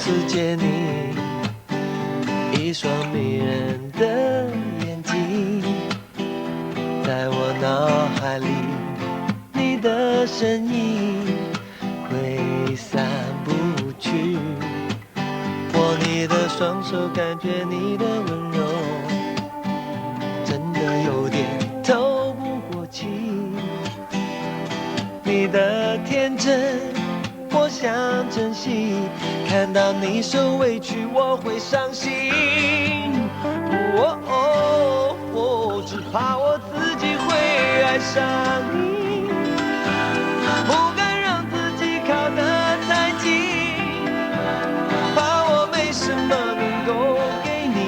世界里一双迷人的眼睛，在我脑海里，你的身影挥散不去。 握你的双手，感觉你的温柔，真的有点透不过气。你的天真，我想珍惜，看到你受委屈，我会伤心。哦，只怕我 自己会爱上你，不敢让自己靠得太近，怕我没什么能够给你。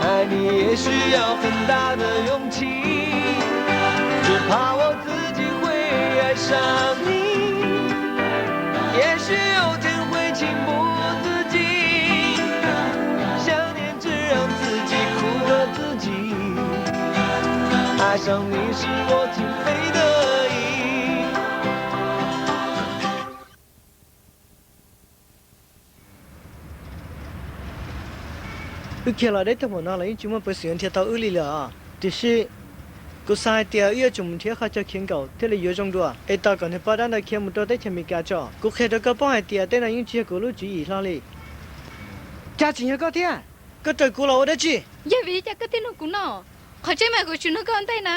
爱你也需要很大的勇气，只怕我自己会爱上你，也许有天会情不自禁，想念只让自己苦了自己。 爱上你是我情非得已。 Wb khiav los deb tag npaum no los yeej tsis muaj peev xwm nrhiav tau wb li lawm os. Tiam sis kuv xav hais tias wb yuav tsum mus nrhiav qhov chaw khiav nkaum thiaj li yuav zoo dua, es tos kom niag poj dab ntawd khiav mus rau teb chaws Amelikas tso. Kuv qhia rau koj paub hais tias tej no yeej tsis yog kuv lub tswv yim hlo li. Cas tseem yog koj thiab? Koj raws kuv los ua dab tsi? Yog vim li cas koj thiaj nug kuv no? Qhov tseeb mas kuv tsis nug koj ua ntej na.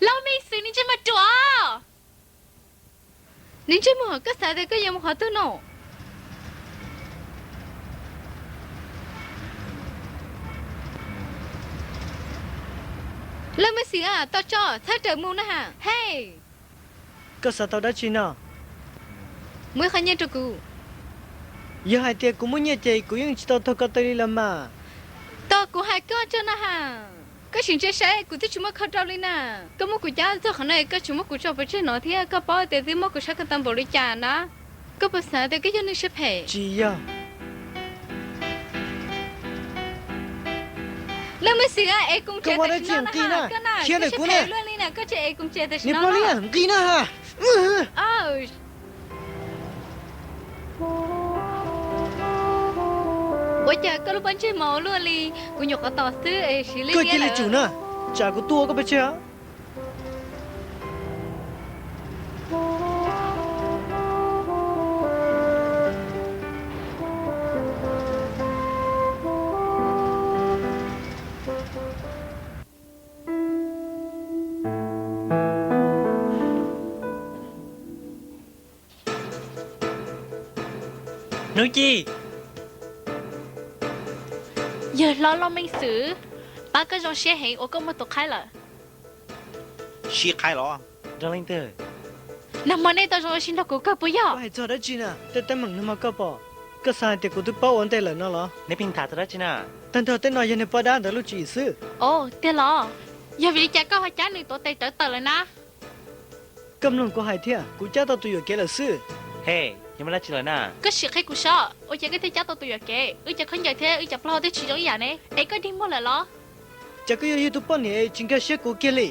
Lauj Meej Xwm, niag ntsej muag ruam! Niag ntsej muag, koj xav tias koj yuav mus qhov twg no? Lauj Meej Xwm a, tos tso, txhob rawm mus na ha. Hej! Koj xav tau dab tsi no? Muab ib qho nyiaj rau kuv. Yog hais tias kuv muaj nyiaj ces kuv yeej tsis tau taug koj taw li los mas. Tos kuv hais koj tso na ha. Koj sim ntsia saib, kuv twb tsis muab kho rau li na. Koj muab kuv cab txog qhov no, koj tsis muab kuv tso pov tseg no thiab, koj paub tias twb muab kuv sab ko taw npaum li cas na. Koj puas xav tias koj yog neeg siab phem? Tsis yog. Lauj Meej Xwm, es kuv ntsia tam sim no na ha, koj na, koj siab phem luaj li na, koj tsis es kuv ntsia tam sim no na. Nqis na ha. Ua cas koj lub pob ntseg mos ua luaj li? Kuv nyuam qhuav tos xwb es siv li koj cia li tsum na, tsam kuv tua koj pes tsawg. Hnub Ci, yawg hlob Lauj Meej Xwm, pab koj zoo siab heev uas koj muaj tus qhaib lawm. Sib qhaib los? Nrog leej twg? Nag hmo nej tau zoo ua si nrog kuv kawg puas yog? Koj hais txog dab tsi na? Tej teeb meem nag hmo koj pom, koj xav hais tias kuv twb paub ua ntej lawm no los? Neb pheej tham txog dab tsi na? Tag nrho tej no yog niag poj dab ntawd lub tswv yim xwb. Ov, tiag los? Yog vim li cas koj ho cab nws tuav tes rawv tawm lawm na? Koj mloog kuv hais thiab, kuv cab tau tus yuam kev lawm xwb. Hej, yog muaj dab tsi lawm na? Koj sim qhia kuv saib, ua cas koj thiaj cab tau tus yuam kev? Wb cov khaub ncaws thiab wb cov plaub hau twb tsis zoo ib yam ne, es koj dig muag lawm los? Cas koj yuav yog tus poj niam tsis nkag siab kuv kiag li?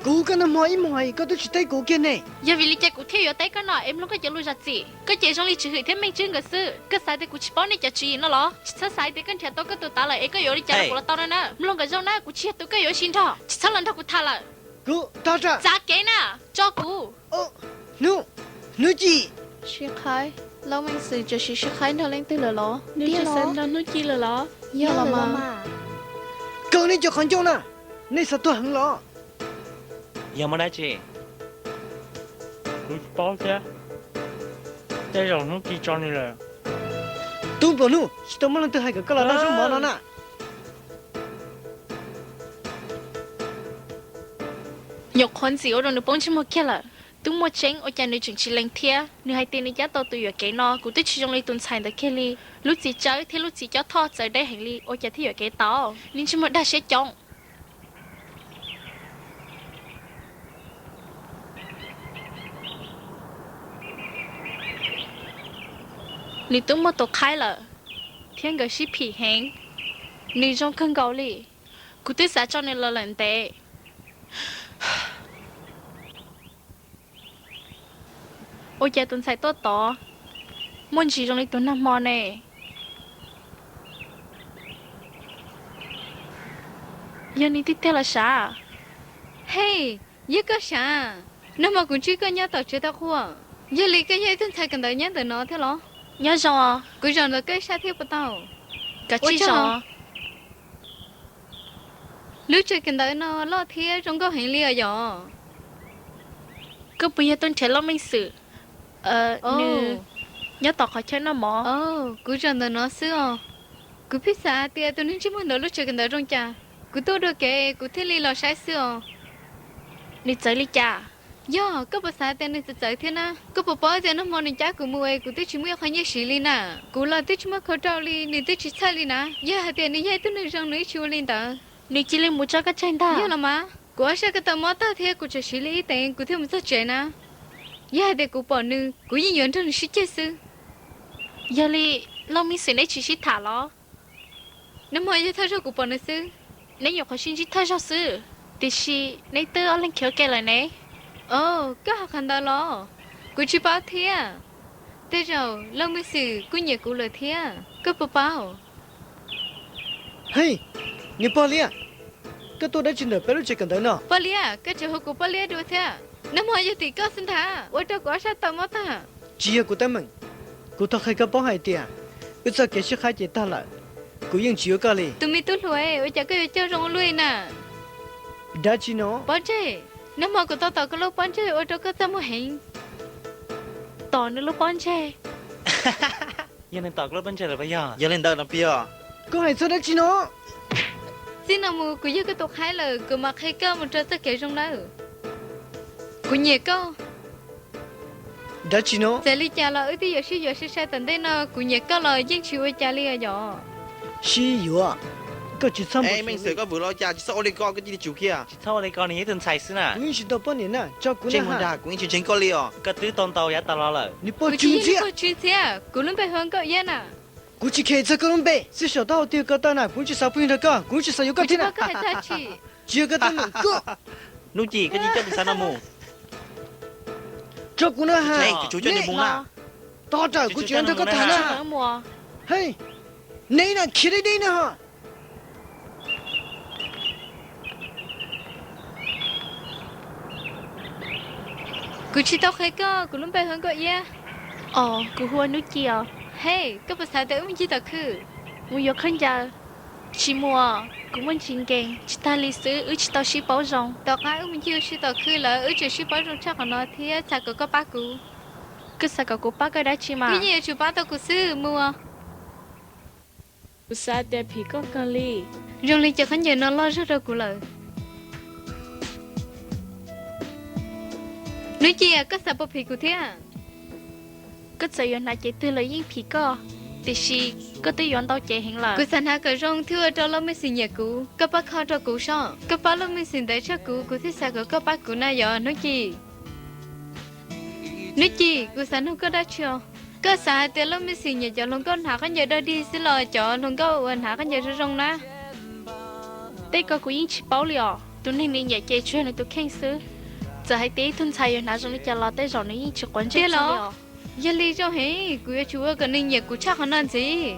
Kuv koj nag hmo ib hmos koj twb tsis teb kuv kiag ne. Yog vim li cas kuv thiaj yuav teb koj no es mloog koj cov lus zam txim? Koj ces zoo li Tswv Hwm thiab Meej Tswb nkawd xwb. Koj xav tias kuv tsis paub nej cov tswv yim no los? Tsis txhob xav tias koj nrhiav tau koj tus tav lawm es koj yuav ua li cas rau kuv los tau no na. Mloog kom zoo na, kuv tsis yog tus koj yuav ua si nrog. Tsis txhob los nrog kuv tham lawm. Kuv tag, txav kev na, tso kuv. Hnub, Hnub Ci. Sib qhaib, Lauj Meej Xwm tseem sib sib qhaib nrog leej twg lawm los? Nws tseem xav nrog Hnub Ci lawm los? Yog los mas. Kaw nej cov qhov ncauj na, nej xav tuag heev los? Yog muaj dab tsi? Kuv tsis paub thiab. Tej zaum Hnub Ci tso nws lawm. Tub nplua nuj, tsis tau muaj leej twg hais kom koj los noj zaub mov no na. Nyuam qhuav ntxim ua rau nws poob ntsej muag kiag lawm. Tub muaj tseeb ua cas nws tseem tsis lees thiab? Nws hais tias nws cab tau tus yuam kev no, kuv twb tsis zoo li tus ntxhais ntawd kiag li. Lub txiv tsawb thiab lub txiv cob thoj txawv deb heev li, ua cas thiaj yuam kev tau? Niag ntsej muag dag siab coob. Nws twb muaj tus qhaib lawm, thiab nkawd sib phim heev. Nws zoo kawg nkaus li. Kuv twb xav tso nws los lawm ntev. Ua cas tus ntxhais tuaj tod muaj ntsis zoo li tus nag hmo ne? Yog nws tiag tiag los sav? Hej, yog koj sav, nag hmo kuv ntsib koj nyob tom tsev tau quaj. Yog li koj yog ib tug ntxhais kawm ntawv nyob ntawm no thiab los? Nyob zoo. Kuv zaum ntawm koj ib sab thiab puas tau? Kav tsij zaum. Lub tsev kawm ntawv no loj thiab zoo nkauj heev li os yom. Koj puas yog tuaj nrhiav Lauj Meej Xwm? Nws nyob tom qhov chaw noj mov. Kuv zaum ntawm no xwb os. Kuv pheej xav hais tias tus neeg ntsej muag ntawm lub tsev kawm ntawv zoo cas, kuv tuaj dua kev kuv thiaj li los saib xwb os. Nws txawv li cas? Yog koj puas xav tias nws txawv txawv thiab na? Koj puas paub tias nag hmo nws cab kuv mus es kuv twb tsis muaj ib qho nyiaj siv li na. Kuv los twb tsis muaj khau rau li, nws twb tsis txhawj li na. Yog hais tias nws yog ib tug neeg zoo nws yeej tsis ua li ntawd. Nws cia li mus tso koj tseg ntag. Yog los mas, kuv ob sab ko taw mob tag thiab kuv tseem siv li ib teev kuv thiaj mus txog tsev na. Yog hais tias kuv pom nws, kuv yeej yuav nrog nws sib ceg xwb. Yog li, Lauj Meej Xwm neb tsis sib tham los? Nag hmo yog thawj zaug kuv pom nws xwb. Neb nyuam qhuav sib ntsib thawj zaug xwb, tiam sis neb twb ob leeg khiav ua ke lawm ne. Os, koj hais qhov ntawd los? Kuv tsis paub thiab. Tej zaum Lauj Meej Xwm kuj nyiam kuv lawm thiab, koj puas paub? Hej, niam pog Liab, koj tuaj dab tsi ntawm peb lub tsev kawm ntawv no? Pog Liab, koj tseem hu kuv pog Liab dua thiab. Nag hmo yog tim koj xwb ntag, ua rau kuv ob sab taw mob tag. Tsis yog kuv teeb meem, kuv thov qhia koj paub hais tias wb txoj kev sib qhaib ces tag lawm, kuv yeej tsis yuav koj li. Tus me tub hluas, ua cas koj yuav coj zoo ua luaj li na? Dab tsi no? Pob ntseg. Nag hmo kuv tau tom koj lub pob ntseg ua rau koj txaj muag heev. Tom nws lub pob ntseg? Yog nws tom koj lub pob ntseg lawm puas yog? Yog li ntawd no puas yog? Koj hais txog dab tsi no? Txij no mus kuv yog koj tus qhaib lawm, kuv mam qhia koj mus rau txoj kev zoo nawb. Kuv nyiam koj. Dab tsi no? Txawm li cas los wb twb yuav sib yuav sai sai tom ntej no, kuv nyiam koj los yeej tsis ua cas li os yom. Sib yuav? Koj tsis txhob, Meej Xwm, koj vwm los cas, tsis txhob ua li ko, koj cia li tsum kiag. Tsis txhob ua li ko, nws yog ib tug ntxhais xwb na. Kuv yeej tsis tau poj niam na, tso kuv na ha. Kuv yeej tsis ntseeg koj li os. Koj twb tau ntau yav tas los lawm. Niam pog, tsum ntxiab. Tsum ntxiab, kuv lub npe hu ua Nkauj Iab na. Kuv tsis kheev txog koj lub npe, xib saum taub hau twg koj tawm na, kuv tsis xav pw nrog koj, kuv tsis xav yuav koj thiab na. Tsis yog koj teeb meem koj. Hnub Ci, koj cia li coj tus ntxhais no mus. Tso kuv na ha. Tso kuv na. Tos rawm, kuv tsis yuav nrog koj tham na. Hej, neb na khiav deb deb na ho. Kuv tsis tau qhia koj, kuv lub npe hu ua Nkauj Iab. Os, kuv hu ua Hnub Ci os. Hej, koj puas xav tias wb mus ncig tom khw mus yuav khaub ncaws? Tsis mus, kuv muaj ntsis nkeeg. Tsis tag li xwb, wb tsis tau sib paub zoo. Tom qab wb mus ncig ua si tom khw lawm, wb tseem sib paub zoo tshaj qhov no thiab, xav kom koj pab kuv. Koj xav kom kuv pab koj dab tsi mas? Koj yeej yuav tsum pab tau kuv xwb, mus. Kuv xav tias phim koj kawg li. Zoo li cov khaub ncaws no loj zog rau kuv lawm. Hnub Ci, koj xav puas phim kuv thiab? Koj txawm yuav hnav cev twg los yeej phim koj, tiam sis koj twb yuav ntau cev heev lawm. Kuv xav hnav kom zoo thiab ua rau Lauj Meej Xwm nyiam kuv. Koj pab kho rau kuv sob. Koj pab Lauj Meej Xwm ntev tshaj kuv, kuv thiaj xav kom koj pab kuv na yom Hnub Ci. Hnub Ci, kuv xav nug koj dab tsi os? Koj xav hais tias Lauj Meej Xwm nyiam cov hluas nkauj hnav khaub ncaws dog dig xwb los cov hluas nkauj uas hnav khaub ncaws zoo zoo na? Tej ko kuv yeej tsis paub li os. Tus neeg nws nyiam ces tsuas yog nws tus kheej xwb. Txawm hais tias ib tug ntxhais yuav hnav zoo li cas los tej zaum nws yeej tsis quav ntsej li os. Yog li zoo heev, kuv yuav tsum ua kom nws nyiam kuv tshaj qhov no ntxiv.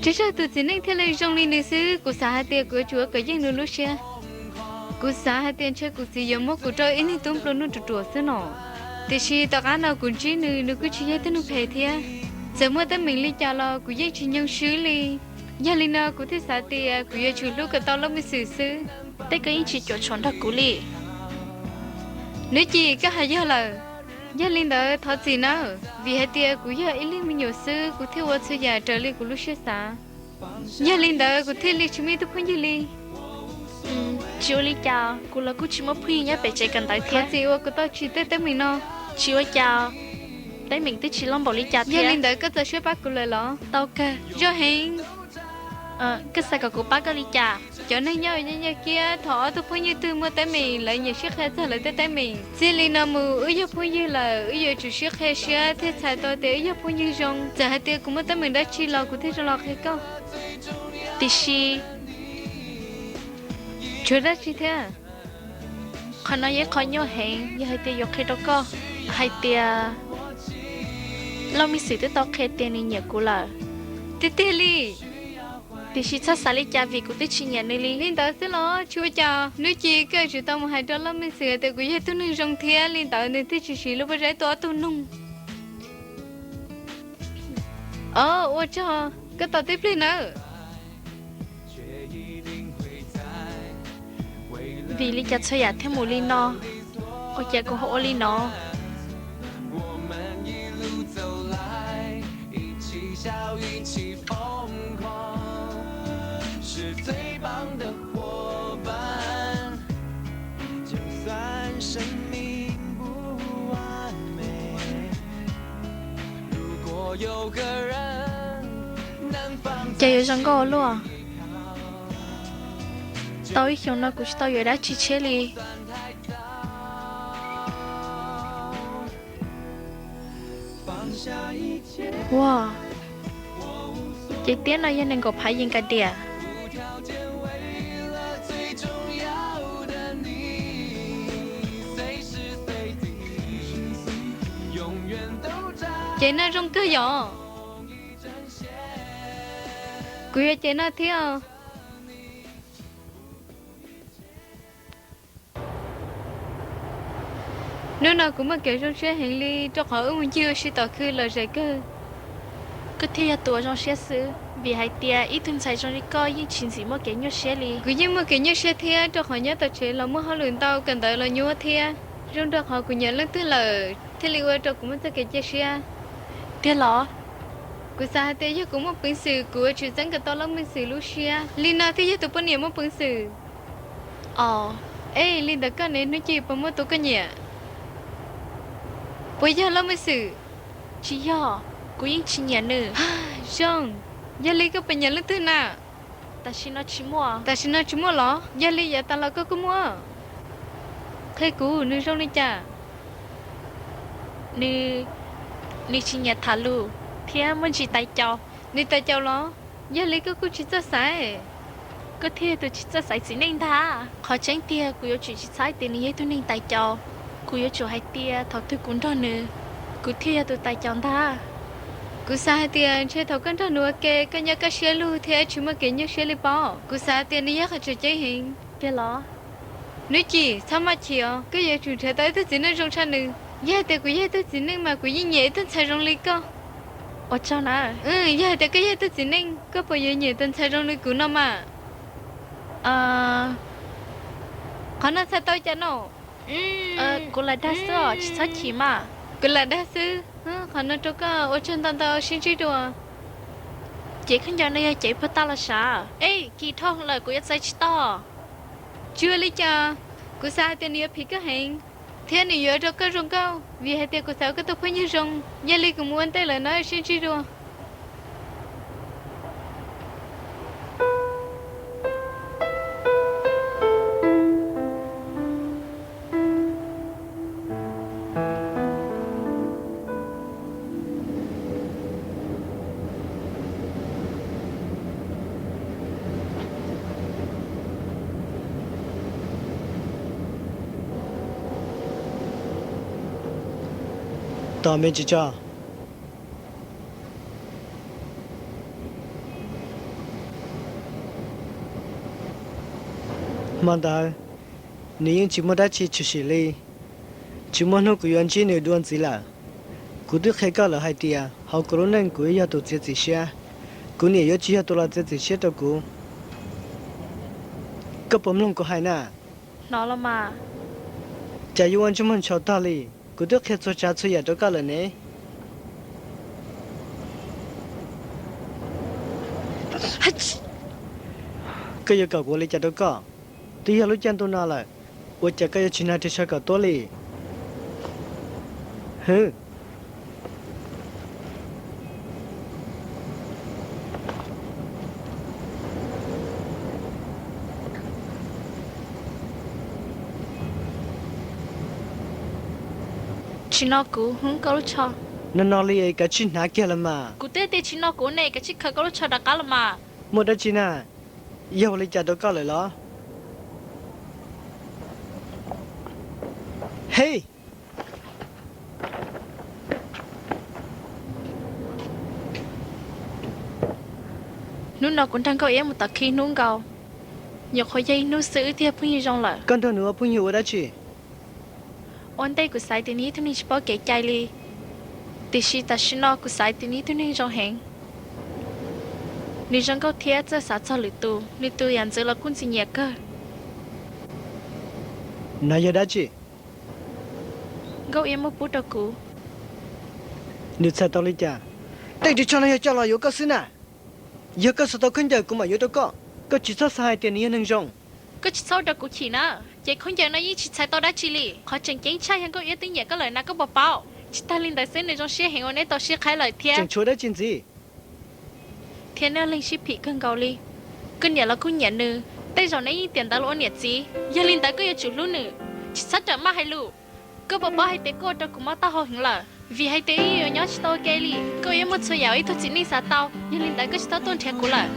Tsuas yog tus txiv neej thiaj li zoo li nws xwb, kuv xav hais tias kuv yuav tsum ua kom yeej nws lub siab. Kuv xav hais tias ntshe kuv txiv yuav muab kuv rau ib niag tub nplua nuj ruam ruam xwb no. Tiam sis tom qab no kuv ntsib nws, nws kuj tsis yog ib tug neeg phem thiab. Txawm muaj teeb meem li cas los kuv yeej tsis nyoo swb li. Yog li no kuv thiaj xav tias kuv yuav tsum hlub kom tau Lauj Meej Xwm xwb. Tej ko yeej tsis cuam tshuam nrog kuv li. Hnub Ci, koj hais yog lawm. Yog li ntawd thov txim nawb, vim hais tias kuv yog ib leeg me nyuam xwb, kuv thiaj ua txhua yam raws li kuv lub siab xav. Yog li ntawd kuv thiaj li tsis muaj ib tug phooj ywg li. Tsis ua li cas, kuv los kuj tsis muaj phooj ywg nyob pem tsev kawm ntawv thiab. Thov txim uas kuv tau tsim tej teeb meem no. Tsis ua cas, teeb meem twb tsis loj npaum li cas thiab. Yog li ntawd koj txaus siab pab kuv lawm los? Tau kawg. Zoo heev. Koj xav kom kuv pab koj li cas? Cov neeg nyob nyob kiag, thaum ob tug phooj ywg twg muaj teeb meem, lawv nyiam sib qhia txog lawv tej teeb meem. Txij li no mus wb yog phooj ywg lawm, wb yuav tsum sib qhia siab thiaj txhais tau tias wb yog phooj ywg zoo. Txawm hais tias kuv muaj teeb meem dab tsi los kuv thiaj rov los qhia koj. Tiam sis tshuav dab tsi thiab? Qhov no yog ib qho nyuaj heev, yog hais tias yuav qhia rau koj hais tias Lauj Mej Xwm twb tau qhia tias nws nyiam kuv lawm. Tiag tiag li? Tiam sis txhob xav li cas vim kuv twb tsis nyiam nws li. Li ntawd xwb los tsis ua cas. Hnub Ci, koj yuav tsum tau mus hais rau Lauj Mej Xwm tias kuv yog ib tug neeg zoo thiab, li ntawd nws thiaj tsis siv lub pob zeb tua ob tug noog. Os, ua tsaug, koj tos tib pliag nawb. Vim li cas txhua yam thiaj mus li no? Ua cas kuv ho ua li no? Ces yuav zoo nkauj ua luaj. Tau ib xyoos no kuv tsis tau yuav dab tsi tshiab li. Ua, ces tiab no yog nees nkaum phav yees kas diam. Ces no zoo kawg yom. Kuv yuav ces no thiab. Hnub no kuv muaj kev zoo siab heev li rau qhov wb mus ncig ua si tom khw lom zem kawg. Koj thiaj yog tus uas zoo siab xwb, vim hais tias ib tug ntxhais zoo li koj yeej tsis ntxim muaj kev nyuaj siab li. Kuv yeej muaj kev nyuaj siab thiab rau qhov nyob tom tsev los muaj hauj lwm ntau kawm ntawv los nyuaj thiab. Zoo rau qhov kuv nyiam leej twg lawm thiaj li ua rau kuv muaj txoj kev cia siab. Tiag los? Kuv xav hais tias yog kuv muaj peev xwm kuv yuav tsum txeeb kom tau Lauj Mej Xwm lub siab, li no thiaj yog tus poj niam muaj peev xwm. Os, es li ntawd koj ne, Hnub Ci, puas muaj tus koj nyiam? Puas yog Lauj Mej Xwm? Tsis yog, kuv yeej tsis nyiam nws. Zoo, yog li koj puas nyiam leej twg na? Tam sim no tsis muaj. Tam sim no tsis muaj los? Yog li yav tas los koj kuj muaj. Qhia kuv nws zoo li cas? Nws, nws tsis nyiam tham lus thiab muaj ntsis tais caus. Nws tais caus los? Yog li koj kuj tsis txawj xaiv. Koj thiaj yog tus tsis txawj xaiv txiv neej ntag. Qhov tseeb tiag kuv yuav tsum tsis txhais tias nws yog ib tug neeg tais caus. Kuv yuav tsum hais tias thaum twg kuv nrog nws, kuv thiaj yog tus tais caus ntag. Kuv xav hais tias ntshe thaum koj nrog nws ua ke, koj nyob kaj siab lug thiab tsis muaj kev nyuaj siab li pob. Kuv xav hais tias nws yog qhov tseem ceeb heev. Tiag los? Hnub Ci, txhob maj chim os, koj yuav tsum nrhiav tau ib tug txiv neej zoo tshaj nws. Yog hais tias kuv yog ib tug txiv neej mas kuv yeej nyiam ib tug ntxhais zoo li koj. Ua tsaug na. Yog hais tias koj yog ib tug txiv neej, koj puas yuav nyiam tus ntxhais zoo li kuv no mas? Qhov no txhais tau cas no? Kuv lam dag xwb os, tsis txhob chim mas. Kuv lam dag xwb. Qhov no rau koj, ua tsaug ntau ntau, sib ntsib dua. Ces khaub ncaws no yog cev puag ta los sav? Ej, kis dhau lawm kuv yuav txais tsis tau. Tsis ua li cas, kuv xav hais tias nws yuav phim koj heev, thiab nws yuav ua rau koj zoo nkauj, vim hais tias kuv xav ua koj tus phooj ywg zoo. Yog li kuv mus ua ntej lawm na, sib ntsib dua. Tos me tsis tso. Hmo ntawd, nws yeej tsis muaj dab tsi tshwm sim li. Tsis muaj hnub kuv yuav ntsib nws dua ntxiv lawm. Kuv twb qhia koj lawm hais tias hauv kuv lub neej kuv yuav yog tus txiav txim siab. Kuv niam yuav tsis yog tus los txiav txim siab rau kuv. Koj puas mloog kuv hais na? Hnov los mas. Cas yuav ua ntsej muag ntshaus tag li? Kuv twb qhia txhua tsav txhua yam rau koj lawm ne. Koj yuav kom kuv ua li cas rau koj? Twb yog lub caij ntuj no lawm, ua cas koj yuav tsis nag ris tsho kom tuab li? Hwv. Tsis no kuv, hnub koj lub tsho. No no li es kav tsij hnav kiag los mas. Kuv twb tias tsis no kuv ne, kav tsij khaws koj lub tsho rov qab los mas. Muaj dab tsi na? Yog ua li cas rau koj lawm los? Hej! Hnub no kuv nrog Nkauj Iab mus tom khib hnub nkaus, nyuam qhuav yog ib hnub xwb wb thiaj phooj ywg zoo lawm. Koj nrog nws ua phooj ywg ua dab tsi? Ua ntej kuv xaiv tias nws ib tug neeg tsis paub kev cai li, tiam sis tam sim no kuv xaiv tias nws ib tug neeg zoo heev. Nws zoo nkauj thiab txawj xav txog lwm tus, lwm tus yam ntxwv los kuj ntxim nyiam kawg. No yog dab tsi? Nkauj Iab muab pub rau kuv. Nws txhais tau li cas? Tej ris tsho no yog coj los yuav koj xwb na. Yog koj xav tau khaub ncaws kuv mam yuav rau koj. Koj tsis txhob xav hais tias nws yog neeg zoo. Koj tsis txhob ua rau kuv chim na. Ces khaub ncaws no yeej tsis txhais tau dab tsi li. Qhov tseem ceeb tshaj yog Nkauj Iab twb nyiam koj lawm na koj puas paub? Tsis tag li ntawd xwb nws zoo siab heev uas neb tau sib qhaib lawm thiab. Tseem tshuav dab tsi ntxiv? Thiab neb leeg sib phim kawg nkaus li. Koj niam los kuj nyiam nws, tej zaum neb yeej tiam ntawd los ua niam txiv, yog li ntawd koj yuav tsum hlub nws, tsis txhob rawm maj hais lus. Koj puas paub hais tias koj ua rau kuv mob taub hau heev lawm, vim hais tias wb yuav nyob tsis tau ua ke li. Nkauj Iab muaj txhua yam uas ib tug txiv neej xav tau, yog li ntawd koj tsis txhob tuaj nrhiav kuv lawm.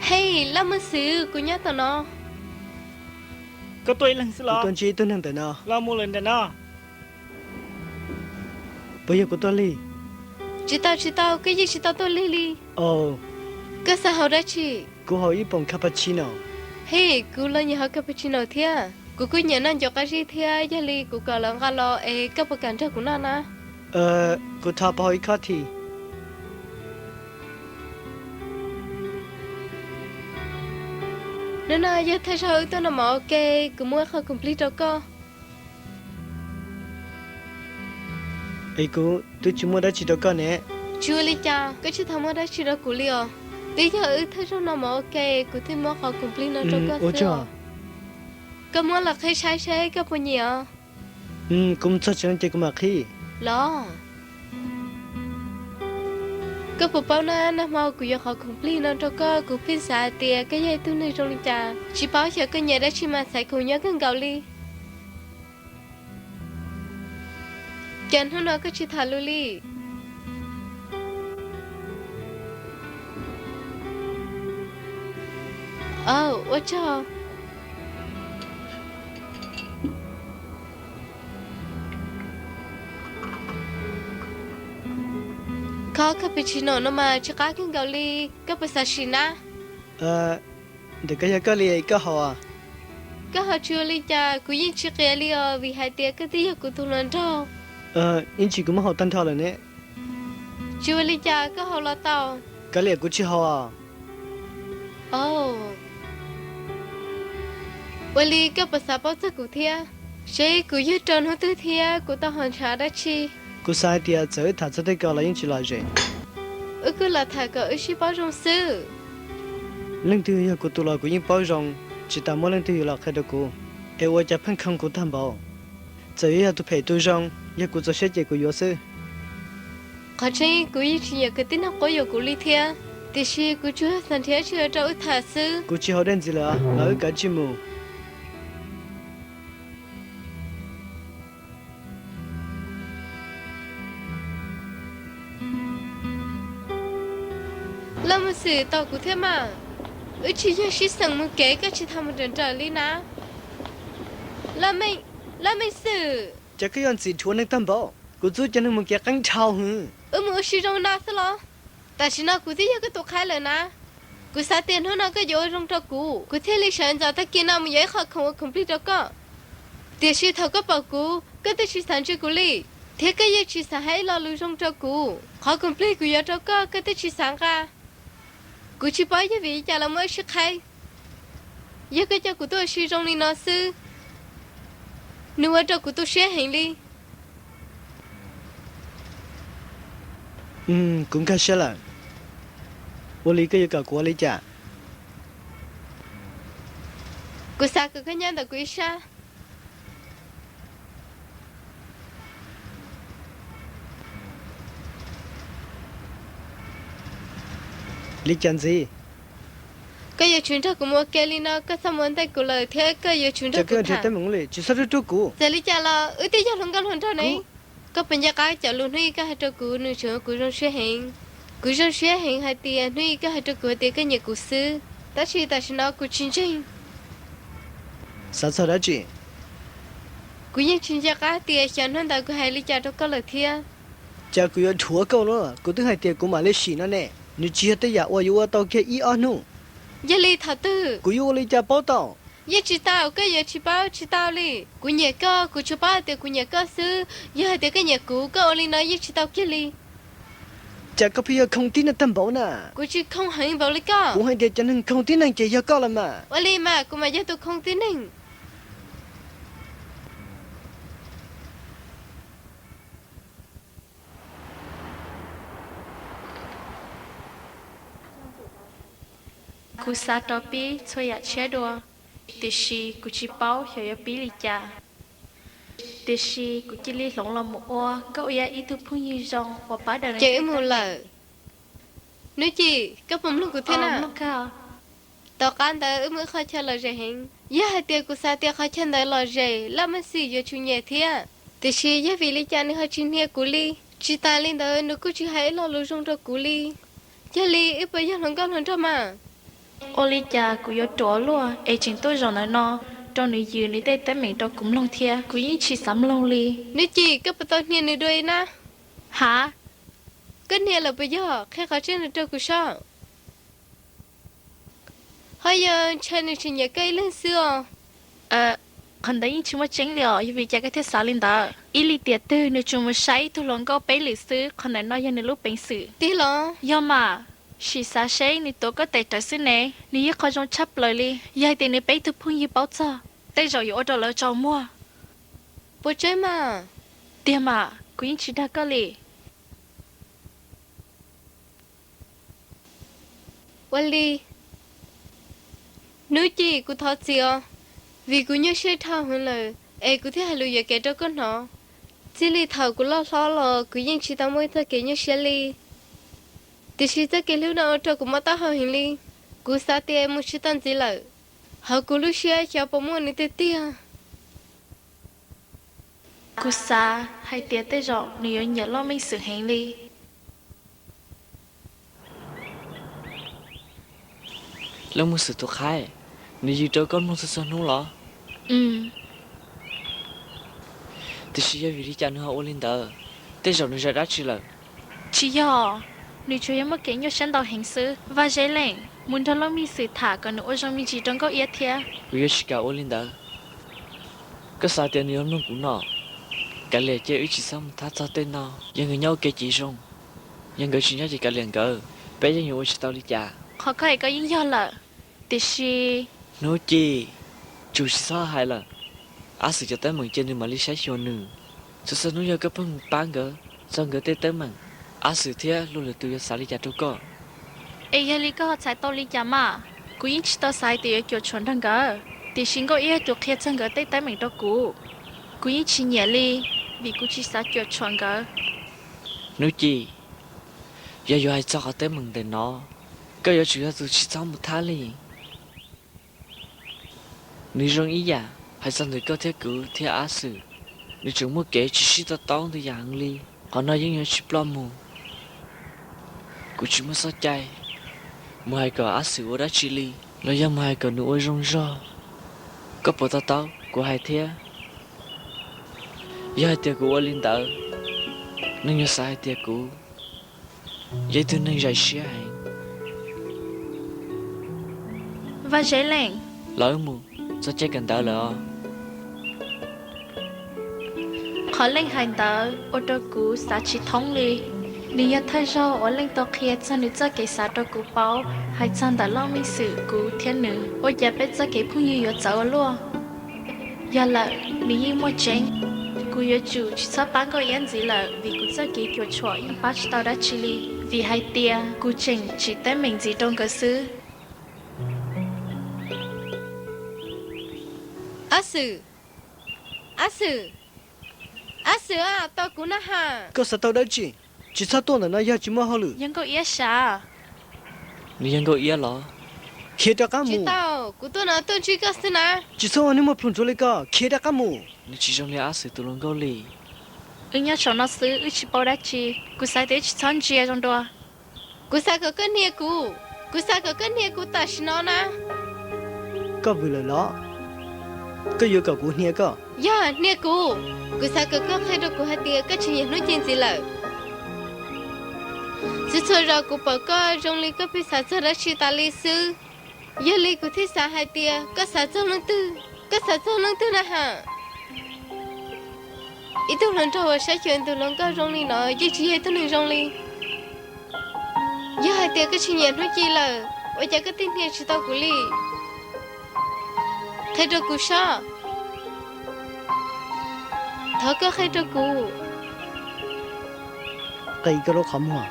Hej, Laj Maj Xwm, kuv nyob tom no. Koj tuaj ib leeg xwb los? Kuv tuaj ntsib ib tug neeg ntawm no. Los mus lawm ntawm no. Puas yog kuv tuaj lig? Tsis tau, tsis tau, koj yeej tsis tau tuaj lig li. Koj xav haus dab tsi? Kuv haus ib poom cappuccino. Hej, kuv los nyiam haus cappuccino thiab. Kuv kuj nyiam noj ncuav qab zib thiab, yog li kuv kom lawv nqa los es koj puas kam nrog kuv noj na? Kuv thov pauv ib khob thi. Hnub no yog thawj zaug wb tuaj noj mov ua ke, kuv muab ib qho khoom plig rau koj. Es kuv twb tsis muaj dab tsi rau koj ne. Tsis ua li cas, koj tsis tau muaj dab tsi rau kuv li os. Twb yog wb thawj zaug no mas ua ke kuv thiaj muab qhov khoom plig no rau koj xwb. Koj muab los qhib saib seb koj puas nyiam os. Kuv mus txog tsev no ces kuv mam qhib los. Koj puas paub na, nag hmo kuv yuav qhov khoom plig no rau koj, kuv pheej xav hais tias koj yog ib tug neeg zoo li cas. Tsis paub xyov koj nyiam dab tsi mas txhais khoom nyob kawg nkaus li. Cas hnub no koj tsis tham lus li? Aw, ua tsaug. Kho koj pes tsawg no no mas tsis qab kawg nkaus li, koj puas xav sim na? Ntawm koj yog koj li koj haus. Koj haus tsis ua li cas, kuv yeej tsis qias li os, vim hais tias koj twb yog kuv tus hluas nraug. Ib ntsis kuv muab haus tag nrho lawm ne. Tsis ua li cas, koj haus los tau. Kav liam, kuv tsis haus. Ua li koj puas xav paub txog kuv thiab? Seb kuv yug rau hnub twg thiab kuv tau haus ntshav dab tsi? Kuv xav hais tias txawm wb tham txog tej ko los yeej tsis lom zem. Wb kuj los tham kom wb sib paub zoo xwb. Leej twg yog kuv tus los kuv yeej paub zoo, tsis tas muaj leej twg yuav los qhia rau kuv, es ua cas pheej khoo kuv tag npaum. Txawm yuav yog tus phem tus zoo, yog kuv txaus siab ces kuv yuav xwb. Qhov tseeb kuv yeej tsis nyiam kwv tij neeg quab yuam kuv li thiab, tiam sis kuv tsuas xav nrhiav tsis ua rau wb tham xwb. Kuv tsis haus dej ntxiv lawm, los wb kav tsij mus. Laj Mej Xwm, tos kuv thiab mas. Wb tsis yog sib xeem mus kev koj tsis tau mus nrawm nrawm li na. Laj Mej Xwm, cas koj yuav ntxim dhuav neeg tag npaum? Kuv txub cov neeg mus kev qeeb dhau hwv. Wb mus ua si zoo no xwb los? Tam sim no kuv twb yog koj tus qhaib lawm na. Kuv xav tias hnub no koj yuav ua zoo rau kuv, kuv thiaj li sawv ntxov tag kis no mus yuav ib qho khoom ua khoom plig rau koj. Tiam sis thaum koj pom kuv, koj twb tsis xav ntsib kuv li, thiab koj yeej tsis xav hais ib lo lus zoo rau kuv. Qhov khoom plig kuv yuav rau koj, koj twb tsis xav nqa. Kuv tsis paub yog vim li cas los muaj ib sib qhaib. Yog koj coj kuv tuaj ua si zoo li no xwb, nws ua rau kuv tu siab heev li. Kuv nkag siab lawm. Ua li koj yuav kom kuv ua li cas? Kuv xav kom koj nyob ntawm kuv ib sab. Li cas ntxiv? Koj yuav tsum nrog kuv mus ua ke li no, koj txhob mus ua ntej kuv lawm thiab koj yuav tsum nrog kuv tham. Tsis txhob rub rub kuv. Txawm li cas los wb twb yog hluas nkauj hluas nraug ne. Koj puas nco qab cov lus hnub ib koj hais rau kuv, nws tseem ua kuv zoo siab heev. Kuv zoo siab heev hais tias hnub ib koj hais rau kuv tias koj nyiam kuv xwb, tab sis tam sim no kuv tsis ntseeg. Xav txog dab tsi? Kuv yeej tsis nco qab tias xyov hnub ntawd kuv hais li cas rau koj lawm thiab. Cas kuv yuav dhuav koj los? Kuv twb hais tias kuv mam li sim no ne. Nws tsis yog tej yam uas yuav ua tau kiag ib ob hnub. Yog li thaum twg? Kuv yuav ua li cas paub tau? Yeej tsis tau, koj yuav tsis paub tsis tau li. Kuv nyiam koj, kuv tsuas paub hais tias kuv nyiam koj xwb. Yog hais tias koj nyiam kuv, koj ua li no yeej tsis tau kiag li. Cas koj pheej yog khoo tib neeg tag npaum na? Kuv tsis khoo heev npaum li koj. Kuv hais tias cov neeg khoo tib neeg ces yog koj los mas. Ua li mas kuv mas yog tus khoo tib neeg. Kuv xav rov pib txhua yam tshiab dua, tiam sis kuv tsis paub xyov yuav pib li cas. Tiam sis kuv cia li hloov los mus ua nkauj ua ib tug phooj ywg zoo uas pab daws. Ces wb mus lawm. Hnub Ci, koj puas mloog kuv thiab na? Tom qab ntawd wb mus ib qhov chaw lom zem heev. Yog hais tias kuv xav tias qhov chaw ntawd lom zem, Laj Mej Xwm yuav tsum nyiam thiab. Tiam sis yog vim li cas nws ho tsis hnia kuv li? Tsis tas li ntawd nws kuj tsis hais ib lo lus zoo rau kuv li. Yog li wb puas yog hluas nkauj hluas nraug mas? Ua li cas kuv yuav ruam luaj es tseem tuaj zaum ntawm no rau nws yws nws tej teeb meem rau kuv mloog thiab? Kuv yeej tsis xav mloog li. Hnub Ci, koj puas tau hnia nws dua na? Hav? Koj hnia lawm puas yog? Qhia qhov tseeb no rau kuv saib. Ho yog ntshe nws tseem nyiam koj ib leeg xwb os. Qhov ntawd yeej tsis muaj tseeb li os, yog vim cas koj thiaj xav li ntawd? Ib lim tiam twg nws tsuas mus saib ib tug hluas nkauj peb lwm xwb, qhov ntawm no yog nws lub peev xwm. Tiag los? Yog mas, sim xav seb nws tuav koj tes rawv xwb ne, nws yog qhov zoo tshaj plaws li. Yog hais tias nws peb tug phooj ywg paub txog, tej zaum yuav ua rau lawv tsaus muag. Puas tseeb mas? Tiag mas. Kuv yeej tsis dag koj li. Ua li, Hnub Ci, kuv thov txim os, vim kuv nyuaj siab dhau heev lawm es kuv thiaj hais lus yuam kev rau koj hnov. Txij li thaum kuv loj hlob los kuv yeej tsis tau muaj txoj kev nyuaj siab li. Tiam sis txoj kev hlub no ua rau kuv mob taub hau heev li. Kuv xav tias mus tsis tau ntxiv lawm. Hauv kuv lub siab xyov puas muaj nws tiag tiag. Kuv xav hais tias tej zaum nws yuav nyiam Loj Meej Xwm heev li. Loj Meej Xwm tus qhaib, nws yws rau koj mloog txhua txhua hnub los? Tiam sis yog vim li cas nws ho ua li ntawd? Tej zaum nws zam dab tsi lawm? Tsis yog, nws tsuas yog muaj kev nyuaj siab ntau heev xwb. Vaj Zeb Leej, mus nrog Loj Meej Xwm tham kom nws ua zoo me ntsis rau Nkauj Iab thiab. Kuv yuav tsis kam ua li ntawd. Koj xav tias nws yuav mloog kuv no? Kav liam, cia wb tsis txhob mus thab txog tej no. Yog nkawd nyob ua ke ces zoo, yog nkawd tsis nyob ces kav liam nkawd, peb yeej yuav ua tsis tau li cas. Qhov koj hais koj yeej yog lawm, tiam sis Hnub Ci, tsum tsis txhob hais lawm. Ab Xwm cov teeb meem cia nws mam li saib xyuas nws. Txhua txhua hnub yog koj pheej mus pab nkawd txog nkawd tej teeb meem, Ab Xwm thiab luag lwm tus yuav xav li cas rau koj? Es yog li koj ho txhais tau li cas mas? Kuv yeej tsis tau xav hais tias yuav cuam tshuam nrog nkawd, tiam sis Nkauj Iab yog tus qhia txog nkawd tej teeb meem rau kuv. Kuv yeej tsis nyiam li, vim kuv tsis xav cuam tshuam nkawd. Hnub Ci, yog yuav hais txog qhov teeb meem ntawm no, koj yuav tsum yog tus tsis txhob mus thab li. Nws zoo ib yam hais txog ntawm koj thiab kuv thiab Ab Xwm, nws tseem muaj kev tsis sib to taub ntws yam heev li. Qhov no yeej yuav tsis ploj mus. Kuv tsis muaj txoj cai mus hais kom Ab Xwm ua dab tsi li, los yog mus hais kom nws ua zoo zog. Koj puas to taub kuv hais thiab? Yog hais tias kuv ua li ntawd, neeg yuav xav hais tias kuv yog ib tug neeg zais siab heev. Vaj Zeb Leej, los wb mus txog caij kawm ntawv lawm os. Qhov Leej hais ntawd ua rau kuv xav tsis thoob li. Nws yog thawj zaug uas Leej tau qhia txog nws txoj kev xav rau kuv paub, hais txog ntawm Loj Meej Xwm, kuv thiab nws, ua cas peb txoj kev phooj ywg yuav txawv ua luaj. Yog lawm, nws yeej muaj tseeb. Kuv yuav tsum tsis txhob pab Nkauj Iab ntxiv lawm, vim kuv txoj kev cuam tshuam yeej pab tsis tau dab tsi li, vim hais tias kuv tseem tsim teeb meem ntxiv rau nkawd xwb. Ab Xwm, Ab Xwm, Ab Xwm a, tos kuv na ha. Koj xav tau dab tsi? Tsis txhob tuaj ntawm no yog tsis muaj hauj lwm. Yog Nkauj Iab sav. Nws yog Nkauj Iab los? Khiav rov qab mus. Tsis tau, kuv tuaj no tuaj ntsib koj xwb na. Tsis txhob ua neeg muaj plhus ntsuav li ko, khiav rov qab mus. Nws tsis zoo li Ab Xwm tus hluas nkauj li. Wb nyob saum no xwb, wb tsis paub dab tsi. Kuv xav tias wb tsis txhob ntsia zoo dua. Kuv xav kom koj hnia kuv, kuv xav kom koj hnia kuv tam sim no na. Koj vwm lawm los? Koj yuav kom kuv hnia koj? Yog, hnia kuv. Kuv xav kom koj qhia rau kuv hais tias koj tsis nyiam Hnub Ci ntxiv lawm. Txhua txhua zaus kuv pom koj zoo li koj pheej xav txog dab tsi tas li xwb. Yog li kuv thiaj xav hais tias koj xav txog leej twg, koj xav txog leej twg na ha. Ib tug hluas nraug uas saib xyuas tus hluas nkauj zoo li no yeej tsis yog ib tug neeg zoo li. Yog hais tias koj tsis nyiam Hnub Ci lawm, ua cas koj thiaj hnia tsis tau kuv li? Qhia rau kuv saib. Thov koj qhia rau kuv. Qe koj lub qhov muag.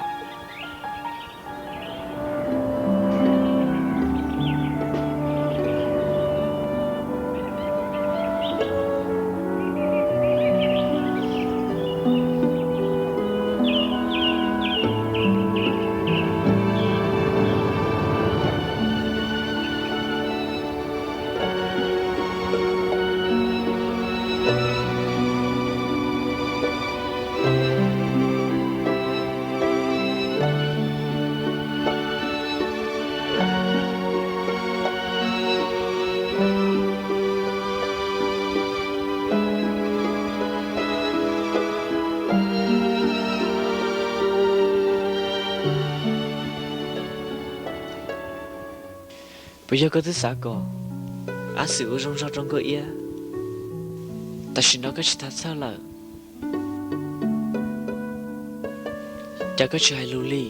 Puas yog koj twb xav kom Ab Xwm ua zoo zog rau Nkauj Iab, tam sim no koj tsis tau txhawj lawm? Cas koj tsis hais lus li?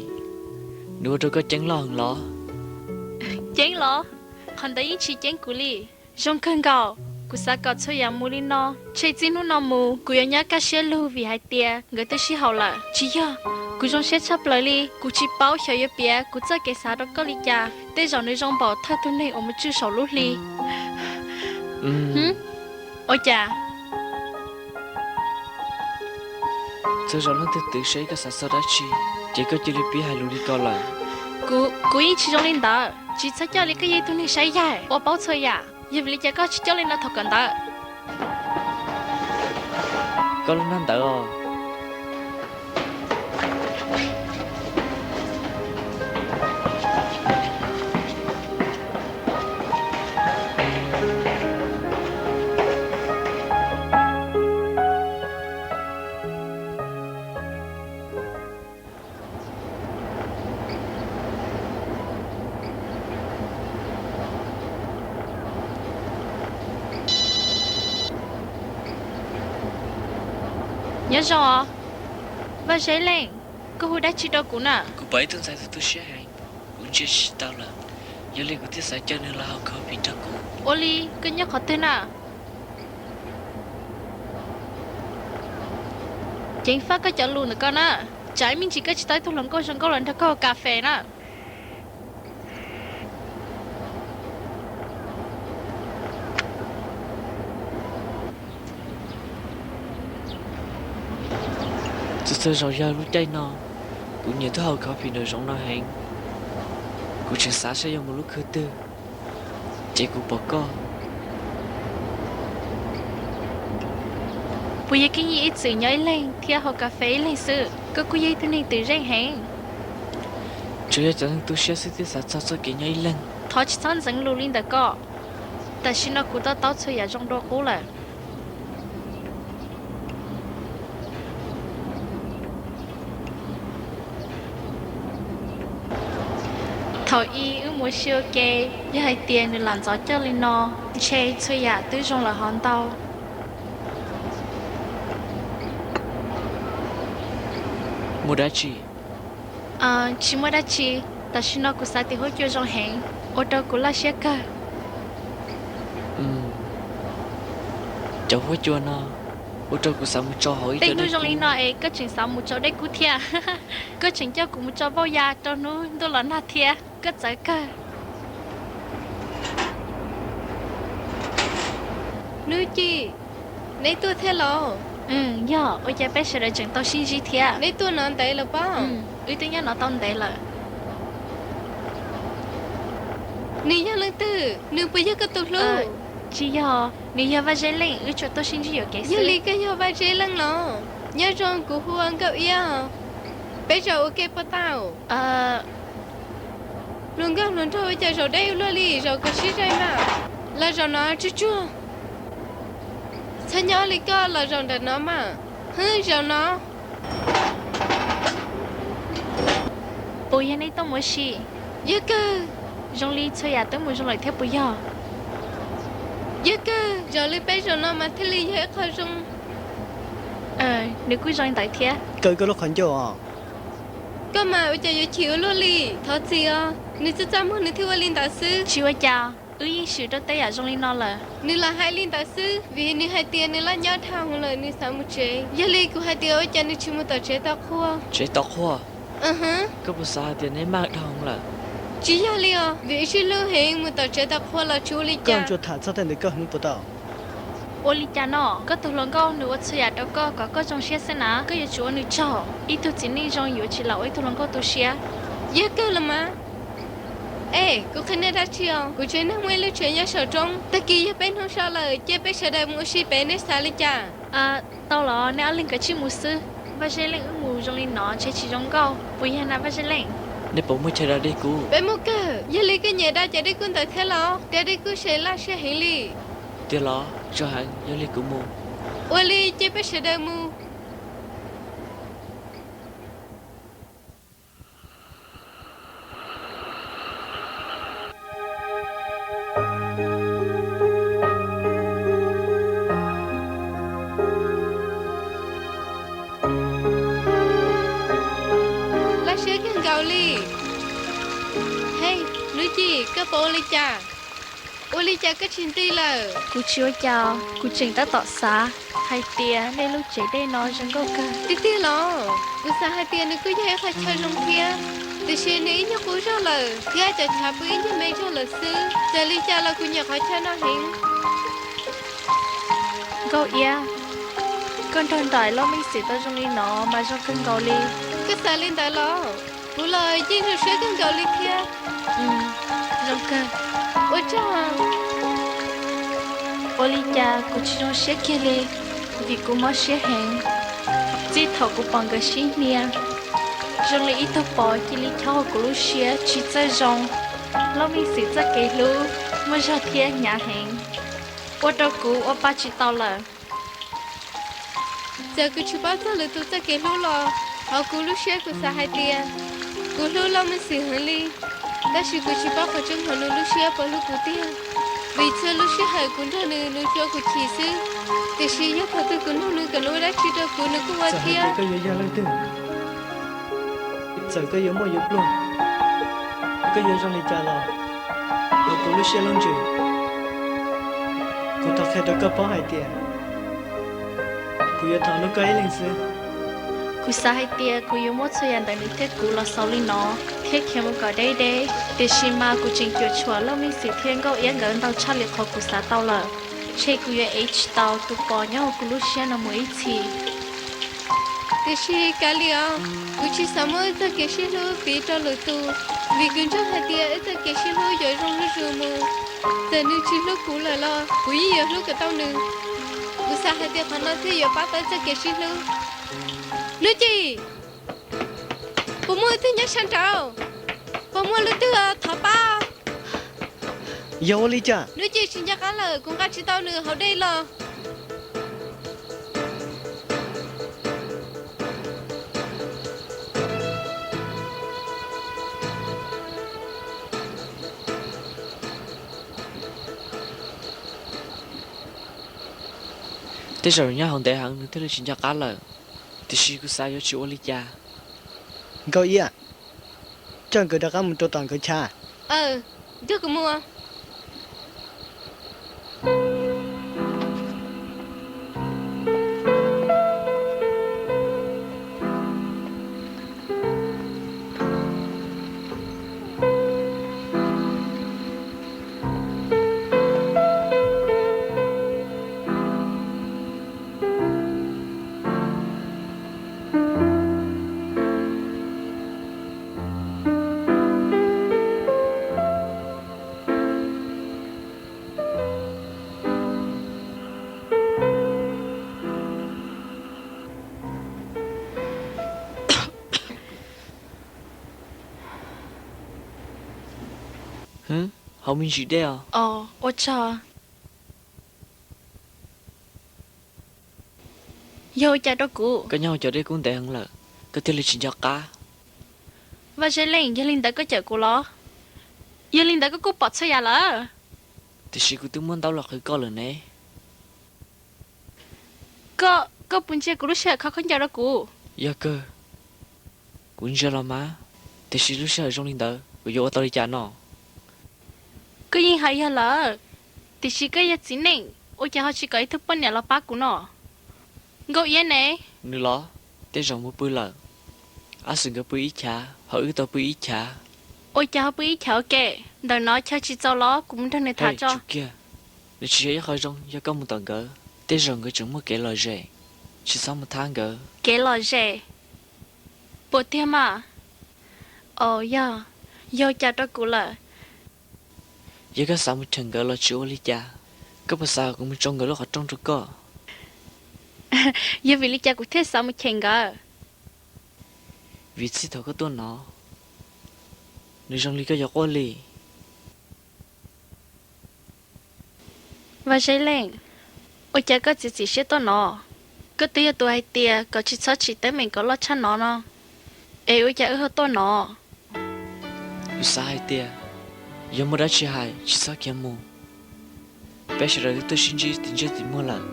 Nws ua rau koj ceeb loj heev los? Ceeb los? Qhov ntawd yeej tsis ceeb kuv li. Zoo kawg nkaus, Kuv xav kom txhua yam mus li no, ntshe txij hnub no mus kuv yuav nyob kaj siab lug vim hais tias nkawd twb sib haum lawm. Tsis yog, kuv zoo siab tshaj plaws li, kuv tsis paub xyov yuav piav kuv txoj kev xav rau koj li cas. Tej zaum nws zoo npaum thawj tug neeg uas mus tswj saum lub hli. Ua cas? Txhua zaus leej twg twv saib koj xav txog dab tsi, ces koj cia li pib hais lus li ko lawm. Kuv, kuv yeej tsis zoo li ntawd. Tsis txhob coj li koj yog ib tug neeg saib yaig uas paub txhua yam. Yog vim li cas koj tsis coj li no thaum kawm ntawv? Koj lub hnab ntawv os. Nyob zoo os, Vaj Zeb Leej, koj hu dab tsi rau kuv na? Kuv pom ib tug ntxhais tu siab heev, kuv ntsia tsis tau lawm, yog li kuv thiaj xav caw nws los haus coffee nrog kuv. Ua li, koj nyob qhov twg na? Ceev faj koj cov lus ntawm koj na, tsam ib me ntsis koj tsis tau ib tug hluas nkauj zoo nkauj los nrog koj haus kas fes na. Txhua txhua zaus yog lub caij no, kuv nyiam tuaj haus coffee nraum zoov no heev. Kuv tseem xav saib yuav mus lub khw twg, ces kuv pom koj. Puas yog kev nyiam ib txwm nyob ib leeg thiab haus kas fes ib leeg xwb? Koj kuj yog ib tug neeg twm zeej heev. Tsuas yog cov neeg tu siab xwb thiaj xav txog txoj kev nyob ib leeg. Thov tsis txhob ntxeev lus li ntawm koj. Tam sim no kuv to taub txhua yam zoo dua qub lawm. Thaum ub wb mus ua si ua ke, yog hais tias nws lam ntxov coj li no, ntshe txhua yam twb zoo lawm hov ntau. Muaj dab tsi? Tsis muaj dab tsi, tam sim no kuv xav tias huab cua zoo heev, ua rau kuv laj siab kawg. Cov huab cua no ua rau kuv xav mus tso hauv ib co dej kub zoo li no es koj tseem xav mus tso dej kub thiab. Koj tseem coj kuv mus tso npauj ya rau hnub ntuj los nag thiab, koj txawv kawg. Hnub Ci, neb tuaj thiab los? Yog, ua cas peb sawv daws tseem tau sib ntsib thiab? Neb tuaj no ntev lawm pob? Wb twb nyob no tau ntev lawm. Nws yog leej twg? Nws puas yog koj tus hlub? Tsis yog, nws yog Vaj Zeb Leej, wb tsuas tuaj sib ntsib yuam kev xwb. Yog li koj yog Vaj Zeb Leej los? Nyob zoo, kuv hu ua Nkauj Iab. Peb zaum ua ke puas tau? Hluas nkauj hluas nraug ua cas zaum deb ua luaj li, zaum kom sib zais mas. Los zaum no tsuag tsuag. Txhob nyob li koj, los zaum nram no mas. Hwb, zaum no. Puas yog nej tuaj mus ua si? Yog kawg. Zoo li txhua yam twb mus zoo lawm thiab puas yog? Yog kawg, zoo li peb zaum no mas thiaj li yog ib qho zoo. Nws kuj zoo li ntawd thiab. Kaw koj lub qhov ncauj os. Koj mas ua cas yuav chim ua luaj li, thov txim os. Nws txaj txaj muag nws thiaj ua li ntawd xwb. Tsis ua cas, wb yeej swm rau tej yam zoo li no lawm. Nws lam hais li ntawd xwb vim nws hais tias nws laj nyob dhau hwv lawm nws xav mus tsev. Yog li kuv hais tias ua cas nws tsis mus tom tsev tau qhua. Tsev tau qhua? Koj puas xav hais tias neb maj dhau hwv lawm? Tsis yog li os, vim wb sib hlub heev, mus tom tsev tau qhua los tsis ua li cas. Koj tsuas tham txog tej ntawd koj hnov puas tau? Ua li cas no? Koj tus hluas nkauj nws ua txhua yam rau koj kom koj zoo siab xwb na, koj yuav tsum ua nws tsaug. Ib tug txiv neej zoo yuav tsis lam ua ib tug hluas nkauj tu siab. Yog kawg los mas. Es kuv qhia nej dab tsi os, kuv tsev neeg muaj ib lub tsev nyob saum roob, tag kis yog peb hnub so lawm cia peb sawv daws mus ua si pem, neb xav li cas? Tau los, nej ob leeg kav tsij mus xwb. Vaj Zeb Leej, wb mus zoo li no ntshe tsis zoo nkauj, puas yog na Vaj Zeb Leej? Nej puas muaj chaw da dej kub? Peb muaj kawg, yog li koj nyiam da cov dej kub ntawd thiab los? Da dej kub ces laj siab heev li. Tiag los? Zoo heev, yog li kuv mus. Ua li cia peb sawv daws mus. Laj siab kawg nkaus li. Hej, Hnub Ci, koj puas ua li cas? Ua li cas koj tsis nti lawm? Kuv tsis ua cas, kuv tseem tab tom xav hais tias nej lub tsev dej no zoo nkauj kawg. Tiag tiag los? Kuv xav hais tias nws kuj yog ib qho chaw zoo thiab, tiam sis nws ib nyuag qub zog lawm thiab cov chav pw ib nyuag me zog lawm xwb. Txawm li cas los kuv nyiam qhov chaw no heev. Nkauj Iab, koj nrog nraim Lauj Meej Xwm tau zoo li no mas zoo kawg nkaus li. Koj xav li ntawd los? Kuv los yeej zoo siab kawg nkaus li thiab. Zoo kawg. Ua tsaug. Ua li cas kuv tsis zoo siab kiag li, vim kuv mob siab heev txij thaum kuv pom nkawd sib hnia. Zoo li ib tug pos cia li chob kuv lub siab tsis txawj zoo. Lauj Meej Xwm txoj kev hlub muaj zog thiab hnyav heev, ua rau kuv ua pa tsis tau lawm. Txawm kuv tsis paub txog lwm tus txoj kev hlub los, hauv kuv lub siab kuv xav hais tias kuv hlub Lauj Meej Xwm heev li, tab sis kuv tsis paub qhov tseeb hauv nws lub siab puas hlub kuv tiag. Vim txhua lub sij hawm kuv nrog nws, nws tsuas kuv chim xwb, tiam sis yog thaum twg kuv nug nws kom nws ua dab tsi rau kuv nws kuj ua thiab. Koj yuav yog leej twg, txawm koj yuav muaj yuav pluag, koj yuav zoo li cas los, hauv kuv lub siab lub ntsws, kuv thov qhia rau koj paub hais tias kuv yuav thov hlub koj ib leeg xwb. Kuv xav hais tias kuv yuav muab txhua yam ntawm nws thiab kuv los xaus li no thiab khiav mus kom deb deb, tiam sis mas kuv tseem cuam tshuam Lauj Meej Xwm thiab Nkauj Iab nkawd ntau tshaj li qhov kuv xav tau lawm. Ntshe kuv yuav ev tsis tau tus pos nyob hauv kuv lub siab no mus ib txhis. Tiam sis kav liam os, kuv tsis xav muab wb txoj kev sib hlub piv rau lwm tus, vim kuv ntseeg hais tias wb txoj kev sib hlub yuav zoo zuj zus mus. Txawm nws tsis hlub kuv lawm los kuv yeej yuav hlub kom tau nws. Kuv xav hais tias qhov no thiaj yuav pab tau wb txoj kev sib hlub. Nuj Ci, puas muaj wb twg nyob sab nraud? Puas muaj leej twg thov pab? Yog ua li cas? Nuj Ci tsis nco qab lawm, kuv nqa tsis tau nws hauv dej los. Tej zaum nyob hauv ntev heev nws thiaj li tsis nco qab lawm, tiam sis kuv xav yuav tsis ua li cas. Nkauj Iab, coj nkawd rov qab mus rau tom nkawd chaw. Aw, nrog kuv mus. Hwv, haus me ntsis dej os. Ua tsaug. Yog ua cas rau kuv? Koj nyob hauv cov dej kub ntev heev lawm, koj thiaj li tsis nco qab. Vaj Zeb Leej, yog li ntawd koj cawm kuv los? Yog li ntawd koj kuj pom txhua yam lawm. Tiam sis kuv twb muab ntaub los qhwv koj lawm ne. Koj, koj puas ntsia kuv lub sij hawm kho khaub ncaws rau kuv? Yog kawg, kuv ntsia los mas, tiam sis lub sij hawm zoo li ntawd kuv yuav ua tau li cas no? Koj yeej hais yog lawm, tiam sis koj yog txiv neej, ua cas ho tsis kom ib tug poj niam los pab kuv no? Nkauj Iab ne? Nws los? Tej zaum mus pw lawm. Ab xwm nkawd pw ib chav, ho wb tau pw ib chav. Ua cas ho pw ib chav ua ke? Ntawm no chaw tsis txaus los kuv mus nrog nws tham tso. Tsum kiag, nws tsis yog ib qho zoo yog koj mus tom nkawd. Tej zaum nkawd tseem muaj kev lom zem, tsis txhob mus thab nkawd. Kev lom zem? Puas tiag mas? Aws, yog, yog cas rau kuv lawm? Yog koj xav mus cheem nkawd los tsis ua li cas, koj puas xav kom kuv mus tsoo nkawd lub qhov rooj rau koj? Yog vim li cas kuv thiaj xav mus cheem nkawd? Vim txij thaum koj tuaj no, nws zoo li koj yuav quaj li. Vaj Zeb Leej, ua cas koj txiav txim siab tuaj no? Koj twb yog tus hais tias kom tsis txhob tsim teeb meem kom loj tshaj no no, es ua cas wb ho tuaj no? Kuv xav hais tias yog muaj dab tsi hais tsis txhob khiav mus. Peb sawv daws twb tuaj sib ntsib tim ntsej tim muag lawm.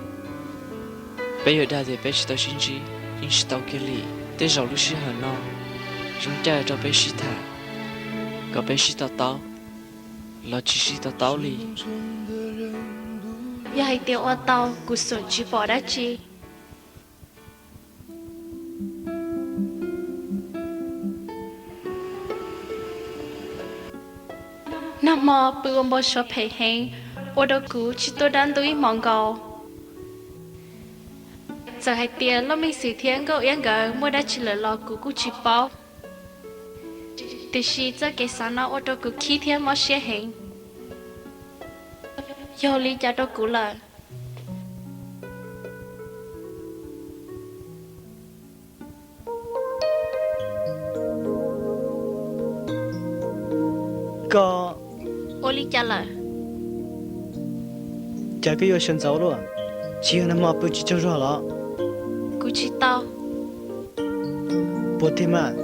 Peb yuav dag tias peb tsis tau sib ntsib yeej tsis tau kiag li. Tej zaum lub sij hawm no zoo caij rau peb sib tham, kom peb sib to taub. los tsis sib to taub li. Yog hais tias ua tau, kuv xum tsis pom dab tsi. Nag hmo pw ua npau suav phem heev, ua rau kuv tsis tuaj dab ntub ib hmos nkaus. Txawm hais tias Lauj Meej Xwm thiab Nkauj Iab nkawd muaj dab tsi lawm los kuv kuj tsis paub, tiam sis txoj kev xav no ua rau kuv khib thiab mob siab heev. Yog li cas rau kuv lawm? Koj ua li cas lawm? Cas koj yuav sawv ntxov luaj? Tsis yog nag hmo pw tsis tsaug zog los? Kuv tsis tau. Puas tiag mas?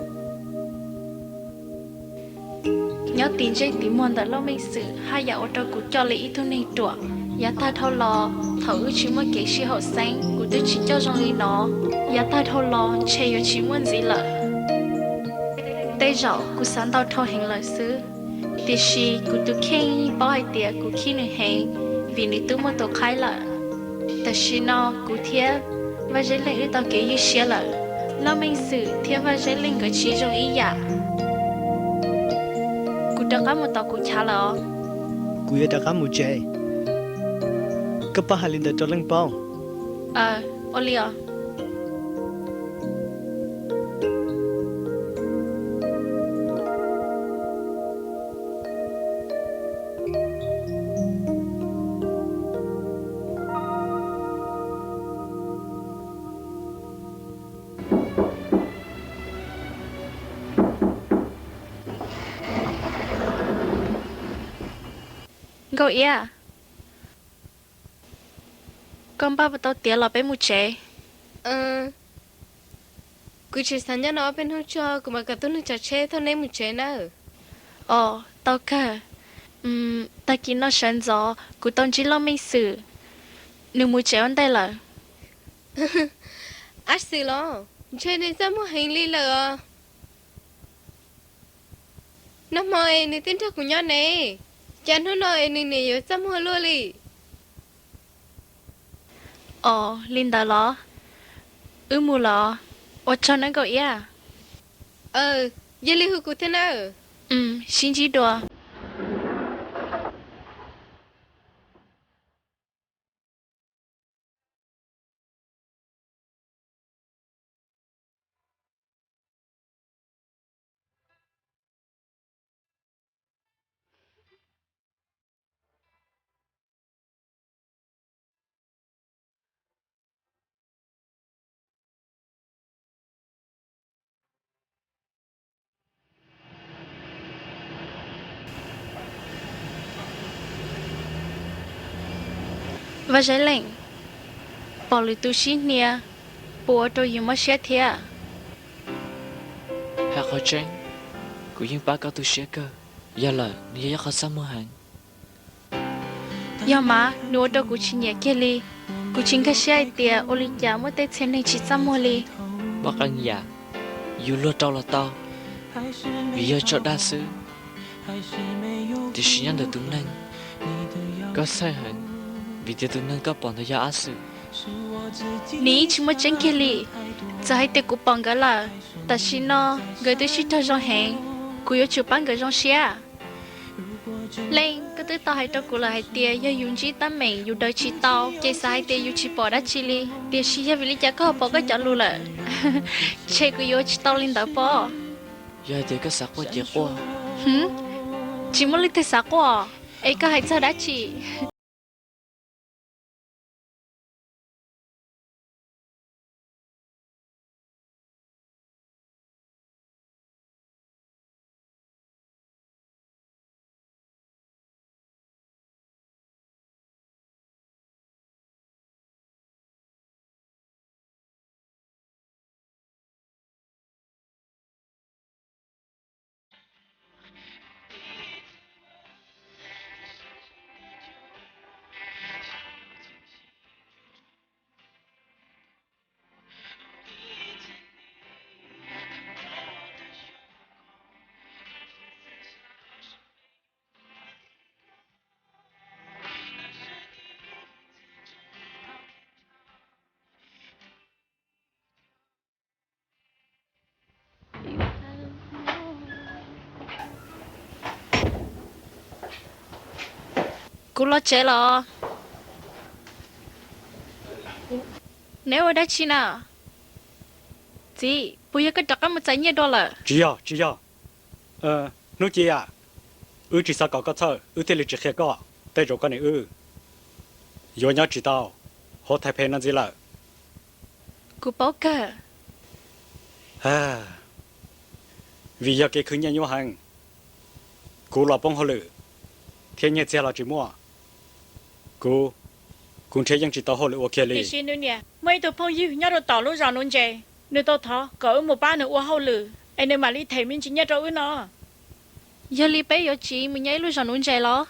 Nyob tim ntsej tim muag ntawm Lauj Meej Xwm haj yam ua rau kuv coj li ib tug neeg ruam. Yav tag dhau los thaum wb tsis muaj kev sib haum xeeb kuv twb tsis coj zoo li no. Yav tag dhau los ntshe yuav tsis muaj ntxiv lawm. Tej zaum kuv xav ntau dhau heev lawm xwb, tiam sis kuv tus kheej yeej paub hais tias kuv khib nws heev vim nws twb muaj tus qhaib lawm. Tam sim no kuv thiab Vaj Zeb Leej wb tau kev ywj siab lawm. Lauj Meej Xwm thiab Vaj Zeb Leej nkawd tsis zoo ib yam. Kuv rov qab mus tom kuv chav lawm os. Kuv yuav rov qab mus tsev. Koj pab hais li ntawd rau Leej paub. Aw, ua li os. Nkauj Iab, koj npaj puas tau tiav los peb mus tsev? Kuv tseem xav nyob no ob peb hnub tso kuv mam kom tub neeg tsav tsheb thauj neb mus tsev nawb. Os, tau kawg. Tag kis no sawv ntxov kuv tau ntsib Lauj Meej Xwm, nws mus tsev ua ntej lawm. Ab Xwm los, ntshe nws txaj muag heev li lawm os. Nag hmo es nws twb nrog kuv nyob ne, cas hnub no es nws niam yuav txaj muag luaj li. Os, li ntawd los? Wb mus los, ua tsaug nawb Nkauj Iab. Yog li hu kuv thiab nawb. Sib ntsib dua. Vaj Zeb Leej, pom lwm tus sib hnia, puas ua rau yus mob siab thiab? Hais qhov tseeb, kuv yeej pab koj tu siab kawg. Yog lawm, nws yog ib qho txaj muag heev. Yog mas, nws ua rau kuv tsis nyiam kiag li. Kuv tsis nkag siab hais tias ua li cas muaj tej txhia neeg tsis txaj muag li. Poj qee yam, yus luag rau los tau, vim yog tso dag xwb. Tiam sis nyob ntawm tus neeg, koj txhawj heev, vim tias tus neeg koj pom ntawd yog Ab Xwm. Nws yeej tsis muaj tseeb kiag li. Txawm hais tias kuv pom nkawd lawm, tam sim no nkawd twb sib raug zoo heev, kuv yuav tsum pab nkawd zoo siab. Leej, koj twb tau hais rau kuv lawm hais tias yog yus ntsib teeb meem yus daws tsis tau, ces xav hais tias yus tsis pom dab tsi li. Tiam sis yog vim li cas koj ho pom koj cov lus lawm? Ntshe kuv yuav ua tsis tau li ntawd pob. Yog hais tias koj xav quaj ces quaj. Tsis muaj leej twg xav quaj, es koj hais txog dab tsi? Kuv los tsev los. Neb ua dab tsi na? Txiv, puas yog koj rov qab mus txais nyiaj dua lawm? Tsis yog, tsis yog. Hnub Ci a, wb tsis xav kom koj txhawj, wb thiaj li tsis qhia koj. Tej zaum koj niam wb yuav nyob tsis tau hauv Thaib Phe no ntxiv lawm. Kuv paub kawg. Vim yog kev khwv nyiaj nyuaj heev, kuv los poob hauj lwm, thiab nyiaj txiag los tsis muaj. Kuv, kuv nrhiav yeej tsis tau hauj lwm ua kiag li. Tiam sis nws niam muaj ib tug phooj ywg nyob rau tom lub zos nuv ntses, nws tau thov kom wb mus pab nws ua hauj lwm es nws mam li them me ntsis nyiaj rau wb no. Yog li peb yuav tsiv mus nyob ib lub zos nuv ntses los?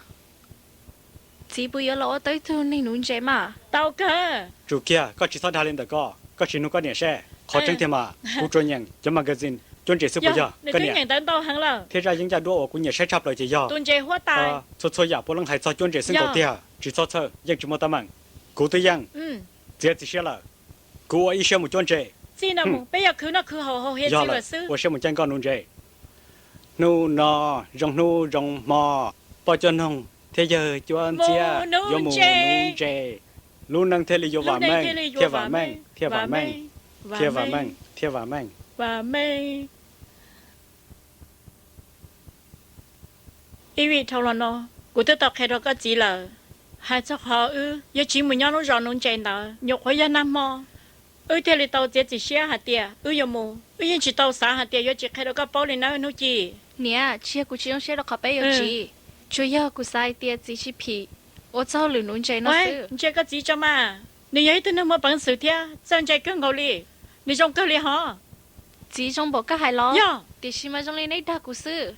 Txiv puas yuav los ua tau ib tug neeg nuv ntses mas? Tau kawg. Tsum kiag, koj tsis txhob dag li ntawm koj, koj tsis nug koj niam seb. Qhov tseeb tiag mas kuv tsuas nyeem cov magazine cuab ntses xwb puas yog? Koj niam, nws twb nyeem ntawv ntau heev lawm. Thiab zaj yeeb zaj duab uas kuv nyiam saib tshaj plaws ces yog tus ntses huab tais. Txhua txhua yam puav leej hais txog cuab ntses xwb nkaus tiag. Tsis txhob txhawj, yeej tsis muaj teeb meem. Kuv twb yeej txiav txim siab lawm. Kuv ua ib siab mus cuab ntses. Txij no mus peb yuav khwv noj khwv haus haus hiav txwv lawm xwb. Ua siab mus caij nkoj nuv ntses. Hnub no zoo hnub zoo hmo, poj cuab noog thiab yawg cuab ntxiab yuav mus nuv ntses. Lub neej thiaj li yuav vam meej, thiaj vam meej, thiaj vam meej, thiaj vam meej, thiaj vam meej. Vam meej. Ib vim dhau los no, kuv twb tau qhia rau koj txiv lawm, hais txog qhov wb yuav tsiv mus nyob lub zos nuv ntses ntawd, nyuam qhuav yog nag hmo wb thiaj li tau txiav txim siab hais tias wb yuav mus. Wb yeej tsis tau xav hais tias yuav tsis qhia rau koj paub li nawb Hnub Ci. Niam, tsis yog kuv tsis zoo siab rau qhov peb yuav tsiv, tsuas yog kuv xav hais tias txiv tsis phim ua txoj hauj lwm nuv ntses no xwb. Ntsia koj txiv tso mas, nws yog ib tug neeg muaj peev xwm thiab txawj ntse kawg nkaus li. Nws zoo kawg li hos. Txiv, zoo npaum koj hais los? Yog. Tiam sis mas zoo li neb dag kuv xwb.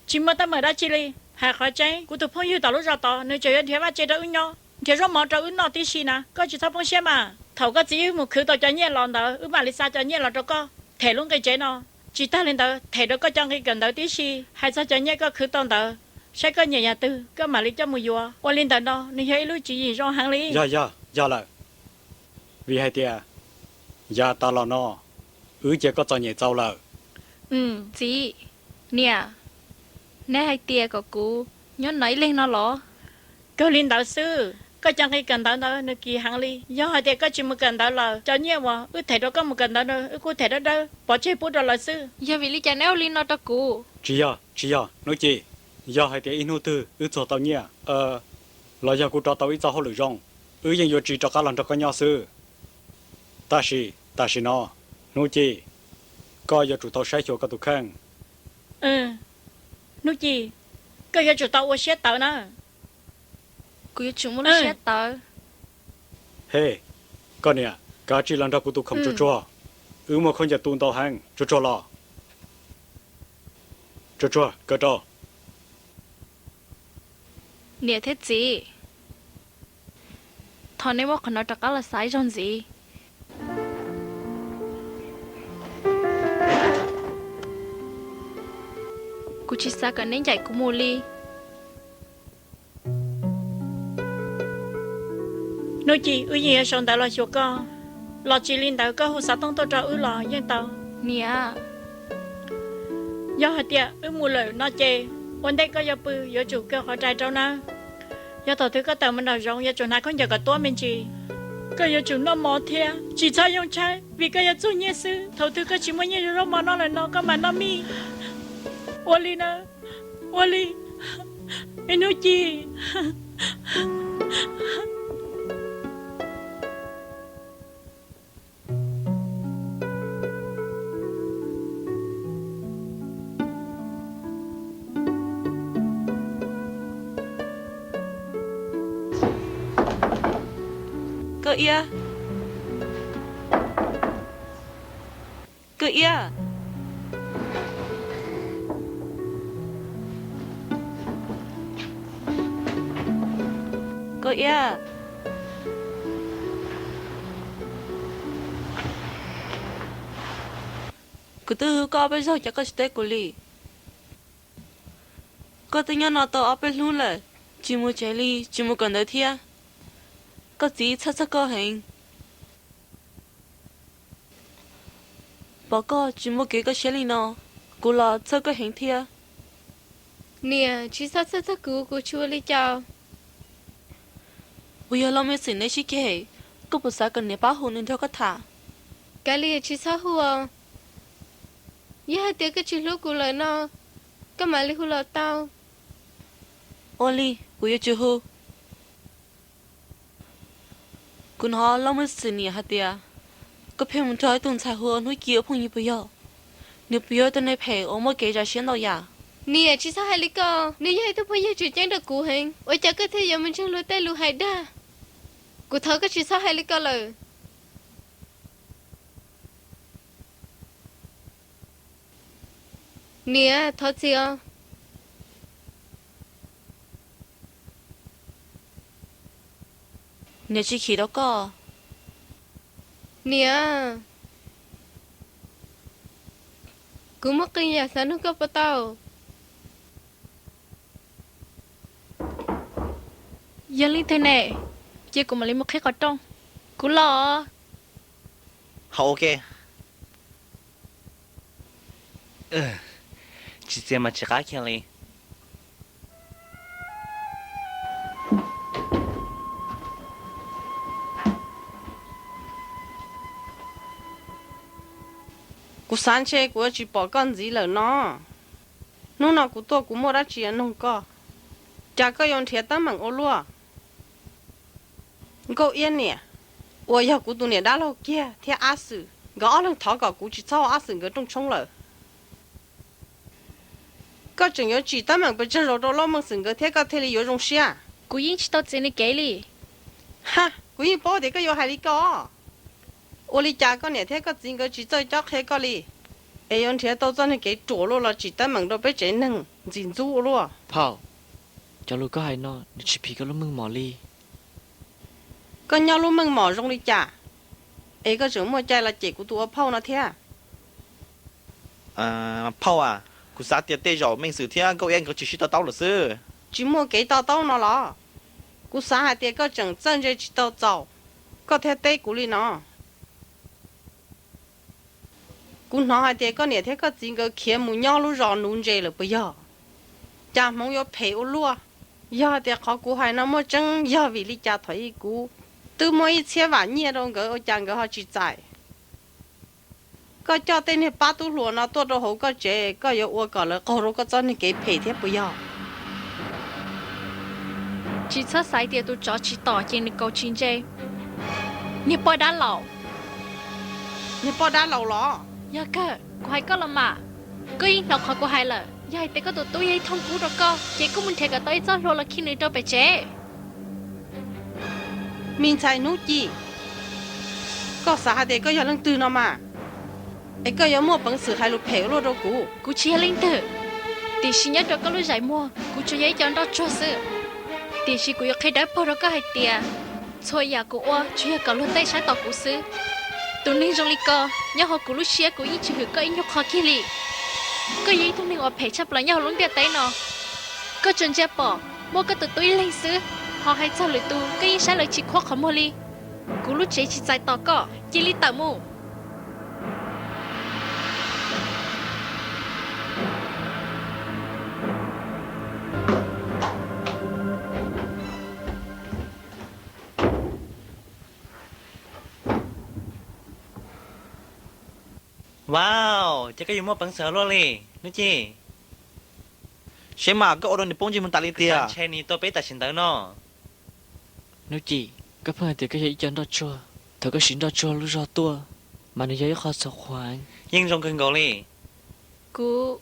Tsis muaj teeb meem dab tsi li. Hais qhov tseeb, kuv tus phooj ywg tom lub zos tod nws tseem yuav nrhiav vaj tse rau wb nyob, nrhiav zaub mov rau wb noj tib si na. Koj tsis txhob poob siab mas. Thaum koj txiv wb mus khwv tau cov nyiaj los ntawd wb mam li xa cov nyiaj los rau koj them lub nqi tsev no. Tsis tag li ntawd, them rau koj cov nqi kawm ntawv tib si. Hais txog cov nyiaj koj khwv tau ntawd, saib koj nyiam yam twg koj mam li coj mus yuav. Ua li ntawd no nws yog ib lub tswv yim zoo heev li. Yog, yog, yog lawm. Vim hais tias yav tas los no wb cia koj txom nyem txaus lawm. Txiv, niam, neb hais tias kom kuv nyob no ib leeg no los? Kawg li ntawd xwb, koj cov nqi kawm ntawv ntawd nws kim heev li. Yog hais tias koj tsis mus kawm ntawv lawm, cov nyiaj uas wb them rau koj mus kawm ntawv no wb kuj them dawb dawb pov tseg pub rau lawv xwb. Yog vim li cas neb ua li no rau kuv? Tsis yog, tsis yog, Hnub Ci. Yog hais tias ib hnub twg wb txuag tau nyiaj, los yog kuv rov tau ib txoj hauj lwm zoo, wb yeej yuav tsiv rov qab los nrog koj nyob xwb. Tab sis tam sim no, Hnub Ci, koj yuav tsum tau saib xyuas koj tus kheej. Hnub Ci, koj yuav tsum tau ua siab tawv na. Kuv yuav tsum muaj lub siab tawv. He, koj niam, kav tsij los nrog kuv tus khoom tsuag tsuag. Wb muaj khaub ncaws tu ntau heev, tsuag tsuag los. Tsuag tsuag, kaw rau. Niam thiab txiv, thov neb muab qhov no rov qab los xaiv ib zaug ntxiv. Kuv tsis xav kom neb ncaim kuv mus li. Hnub Ci, wb yeej yuav sau ntawv los xyuas koj, los tsis li ntawd koj hu xov tooj tuaj rau wb los yeej tau. Niam, yog hais tias wb mus lawm no ces ua ntej koj yuav pw yuav tsum kaw qhov rais rau nawb. Yog thaum twg koj tawm mus nraum zoov yuav tsum hnav khaub ncaws kom tuab me ntsis. Koj yuav tsum noj mov thiab tsis txhob yoo tshaib vim koj yuav txuag nyiaj xwb. Thaum twg koj tsis muaj nyiaj zaub mov noj lawm no koj mam noj mij. Ua li na, ua li, me Hnub Ci. Koj Iab, Koj Iab, Koj Iab. Kuv twb hu koj ob peb zaug cas koj tsis teb kuv li. Koj twb nyob no tau ob peb hnub lawm, tsis mus tsev li, tsis mus kawm ntawv thiab. Koj txiv txhawj txog koj heev. Pom koj tsis muaj kev kaj siab li no, kuv los txhawj koj heev thiab. Niam, tsis txhob txhawj txog kuv, kuv tsis ua li cas. Puas yog Lauj Meej Xwm neb sib ceg? Koj puas xav kom niam pab hu nws nrog koj tham? Kav liam, tsis txhob hu os. Yog hais tias koj tsis hlub kuv lawm no, koj mam li hu los tau. Ua li, kuv yuav tsis hu. Kuv hnov Lauj Meej Xwm niam hais tias koj pheej mus nrog ib tug ntxhais hu ua Hnub Ci ua phooj ywg puas yog? Nws puas yog ib tug neeg phem uas muaj kev zam siab ntau yam? Niam, tsis txhob hais li ko, nws yog ib tug phooj ywg tseem ceeb rau kuv heev, ua cas koj thiaj yuav mus ntseeg luag tej lus hais dag? Kuv thov koj tsis txhob hais li ko lawm. Niam, thov txim os. Niam tsis chim rau koj. Niam, kuv muaj qee yam xav nug koj puas tau? Yog leej twg ne? Cia kuv mam li mus qhib qhov rooj. Kuv los. Hau ua ke. Tsis txiav mas tsis qab kiag li. Kuv xav ntshe kuv yuav tsis pom koj ntxiv lawm no. Hnub no kuv tuaj kuv muaj dab tsi yuav nug koj. Cas koj yuav nrhiav teeb meem ua luaj? Nkauj Iab niam, uas yog kuv tus niam dab laug kiag thiab Ab Xwm, nkawd ob leeg thov kom kuv tsis txhob ua Ab Xwm nkawd rooj tshoob lawm. Koj tseem yuav tsim teeb meem pes tsawg zaus rau Lauj Meej Xwm nkawd thiab koj thiaj li yuav zoo siab? Kuv yeej tsis tau txiav nws kev li. Ha, kuv yeej paub tias koj yuav hais li ko. Ua li cas koj niam thiab koj txiv nkawd tsis txawj cob qhia koj li, es yuav nrhiav tau txoj niag kev ruam luaj los tsim teeb meem rau peb tsev neeg ntxim ntxub ua luaj? Phauj, cov lus koj hais no nws tsis phim koj lub meej mom li. Koj nyob lub meej mom zoo li cas, es koj tseem muaj cai los cem kuv tus ua phauj no thiab? Phauj a, kuv xav tias tej zaum Meej Xwm thiab Nkauj Iab nkawd tsis sib to taub lawm xwb. Tsis muaj kev to taub no los? Kuv xav hais tias koj tseem txawj ntse tsis tau txaus, koj thiaj teb kuv li no. Kuv hnov hais tias koj niam thiab koj txiv nkawd khiav mus nyob lub zos nuv ntses lawm puas yog? Cas hmoov yuav phem ua luaj. Yog hais tias qhov kuv hais no muaj tseeb, yog vim li cas thaum ub kuv twb muab ib txhiab vam nyiaj rau nkawd ua cas nkawd ho tsis txais? Koj coj tej niag pab tub hluas no tuaj rau hauv koj tsev, koj yuav ua kom lawv qaug rau koj txoj niag kev phem thiab puas yog? Tsis txhob xav tias tus tsov tsis tom ces nws kaus tsis ntse. Niag poj dab laus. Niag poj dab laus los? Yog kawg, kuv hais koj los mas. Koj yeej hnov qhov kuv hais lawm, yog hais tias koj tus tub yog ib thooj kub rau koj ces koj mus nrhiav kom tau ib txoj hlua los khi nws rau pem tsev. Me ntxhais Hnub Ci, koj xav hais tias koj yog leej twg no mas, es koj yuav muaj peev xwm hais lus phem ua luaj rau kuv? Kuv tsis yog leej twg, tiam sis nyob rau koj lub zais muag kuv tsuas yog ib co nroj tsuag xwb. Tiam sis kuv yuav qhia dawb paug rau koj hais tias, txhua yam kuv ua tsuas yog kom luag tej saib tos kuv xwb. Tus neeg zoo li ko nyob hauv kuv lub siab kuv yeej tsis hwm koj ib nyuag qho kiag li. Koj yog ib tug neeg uas phem tshaj plaws nyob hauv lub ntiaj teb no. Koj tsuas ntsia pom muaj koj tus tub ib leeg xwb, ho hais txog lwm tus koj yeej saib lawv tsis khuab qhov muag li. Kuv lub tsev tsis txais tos koj, cia li tawm mus. Wow, ces koj yuav muaj peev xwm luaj li, Hnub Ci. Seb mas koj ua rau nws poob ntsej muag tas li tiag. Ntshe nws tuaj peb tam sim ntawd no. Hnub Ci, koj pheej hais tias koj yog ib co nroj tsuag. Thaum koj siv nroj tsuag lub zog tuaj, mas nws yog ib qho txhaum qhuav. Yeej zoo kawg nkaus li. Kuv,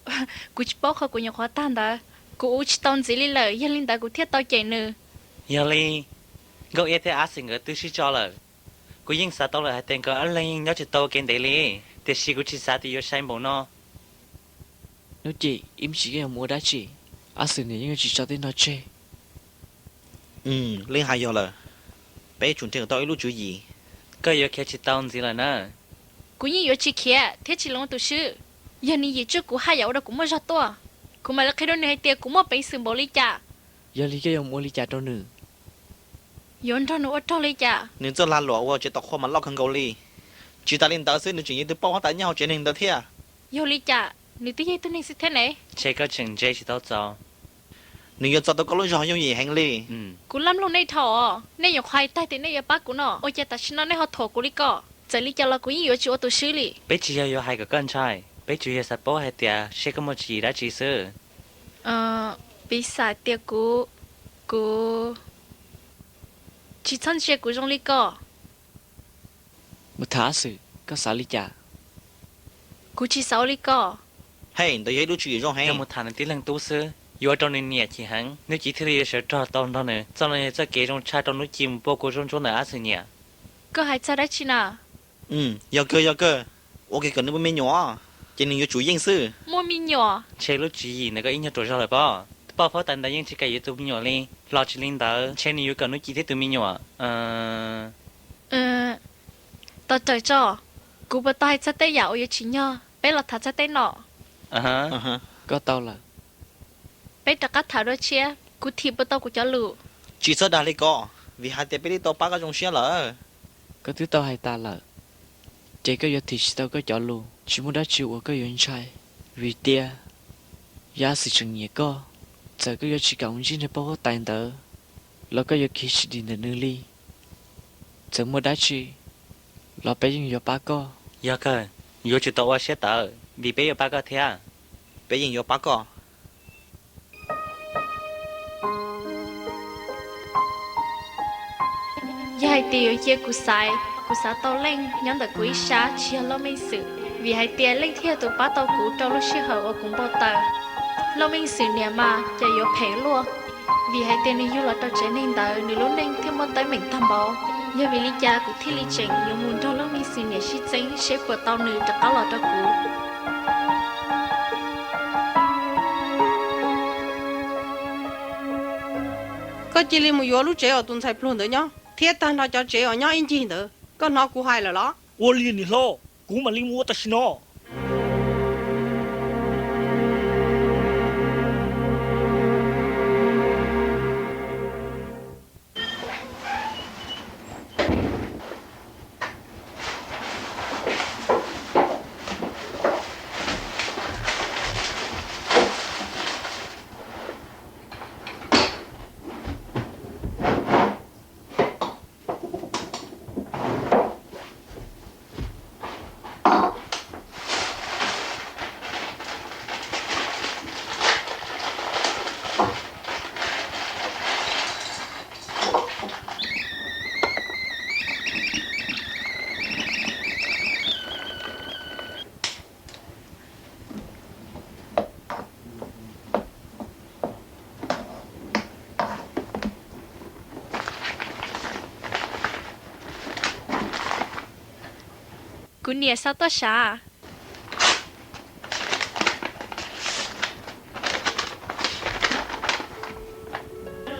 kuv tsis paub qhov kuv nyuam qhuav tag ntawd, kuv ua tsis tau ntxiv li lawm, yog li ntawd kuv thiaj tau cem nws. Yog li, Nkauj Iab thiab Ab Xwm nkawd twb sib tso lawm. Kuv yeej xav tau lawm hais tias nkawd ob leeg yeej nyob tsis tau kev ntev li, tiam sis kuv tsis xav tias yuav sai npaum no. Hnub Ci, ib me ntsis koj yuav mus ua dab tsi? Ab Xwm niam yeej yuav tsis tso tej no tseg. Leej hais yog lawm, peb tsum nrhiav tau ib lub tswv yim. Koj yuav khiav tsis tau ntxiv lawm na. Kuv yeej yuav tsis khiav thiab tsis hloov tus swb. Yog nws yim tsuj kuv haj yam ua rau kuv muaj zog tuaj, kuv mam li qhia rau nws hais tias kuv muaj peev xwm npaum li cas. Yog li koj yuav mus ua li cas rau nws? Yuav nrog nws ua rog li cas? Nws txoj lag luam ua tsev tom qhua mas loj kawg nkaus li. Tsis tas li ntawd xwb, nws tseem yog tus poj huab tais nyob hauv tsev neeg ntawd thiab. Yog li cas? Nws twb yog ib tug neeg xwb thiab ne. Ntshe koj tseem ntse tsis tau txaus. Nws yuav txo tau koj lub zog yooj yim heev li. Kuv laj mloog nej dhau os, nej nyuam qhuav hais tag tias nej yuav pab kuv no, ua cas tam sim no nej ho thuam kuv li ko? Txawm li cas los kuv yeej yuav tsis ua tus swb li. Peb tsis yog yuav hais kom koj ntshai, peb tsuas yog xav paub hais tias seb koj muaj tswv yim dab tsi xwb. Piv xam tias kuv, kuv tsis txhob ntsia kuv zoo li ko. Mus tham xwm, koj xav li cas? Kuv tsis xav ua li ko. Hej, ntawd yog ib lub tswv yim zoo heev. Yog mus tham nws tib leeg tub xwb, yuav ua rau nws nyiam chim heev, Hnub Ci thiaj li yuav sawv rog tau nrog nws. Txoj no yog txoj kev zoo tshaj rau Hnub Ci mus pauj kua zaub ntsuab ntawm Ab Xwm Nyiam. Koj hais txog dab tsi na? Yog kawg, yog kawg. Ua ke kom nws muaj me nyuam, ces nws yuav tsum yeej xwb. Muaj me nyuam? Ntshe lub tswv yim ntawd koj ib nyuag ruam zog lawm pob. Tus poj huab tais ntawd yeej tsis kam yuav tus me nyuam li. Los tsis li ntawd, ntshe nws yuav kom Hnub Ci thiab tus me nyuam. Tau raws tso, kuv puas tau hais txog tej yam uas yuav tsim nyog peb los tham txog tej no? Koj tau lawm. Peb rov qab tham dua tshiab, kuv thim puas tau kuv cov lus? Tsis txhob dag li ko, vim hais tias peb twb tau pab koj zoo siab lawm. Koj twb tau hais tas lawm, ces koj yuav thim tsis tau koj cov lus. Tsis muaj dab tsi uas koj yuav ntshai, vim tias yog Ab Xwm tseem nyiam koj. Txawm koj yuav tsis kam mus ntsib niag poj huab tais ntawd, los koj yuav khiav tsis dim ntawm nws li. Txawm muaj dab tsi los peb yeej yuav pab koj. Yog kawg, yuav tsum tau ua siab tawv vim peb yuav pab koj thiab. Peb yeej yuav pab koj. Yog hais tias yuav cia kuv xaiv, kuv xav tau leej nyob ntawm kuv ib sab tsis yog Lauj Meej Xwm, vim hais tias leej thiaj yog tus pab tau kuv rau lub sij hawm uas kuv npau taws. Lauj Meej Xwm niam mas cas yuav phem luaj, vim hais tias nws yug los rau tsev neeg ntawd nws lub neej thiaj muaj teeb meem tag npaum. Yog vim li cas kuv thiaj li tseem yuav mus nrog Lauj Meej Xwm niam sib txeeb seb puas tau nws rov qab los rau kuv. Koj cia li mus yuav lub tsev uas tus ntxhais pluag ntawd nyob, thiab tag nrho cov tsev uas nyob ib ncig ntawd. Koj hnov kuv hais lawm los? Ua li niam hlob, kuv mam li mus ua tam sim no. Kuv niam xa tuaj sav.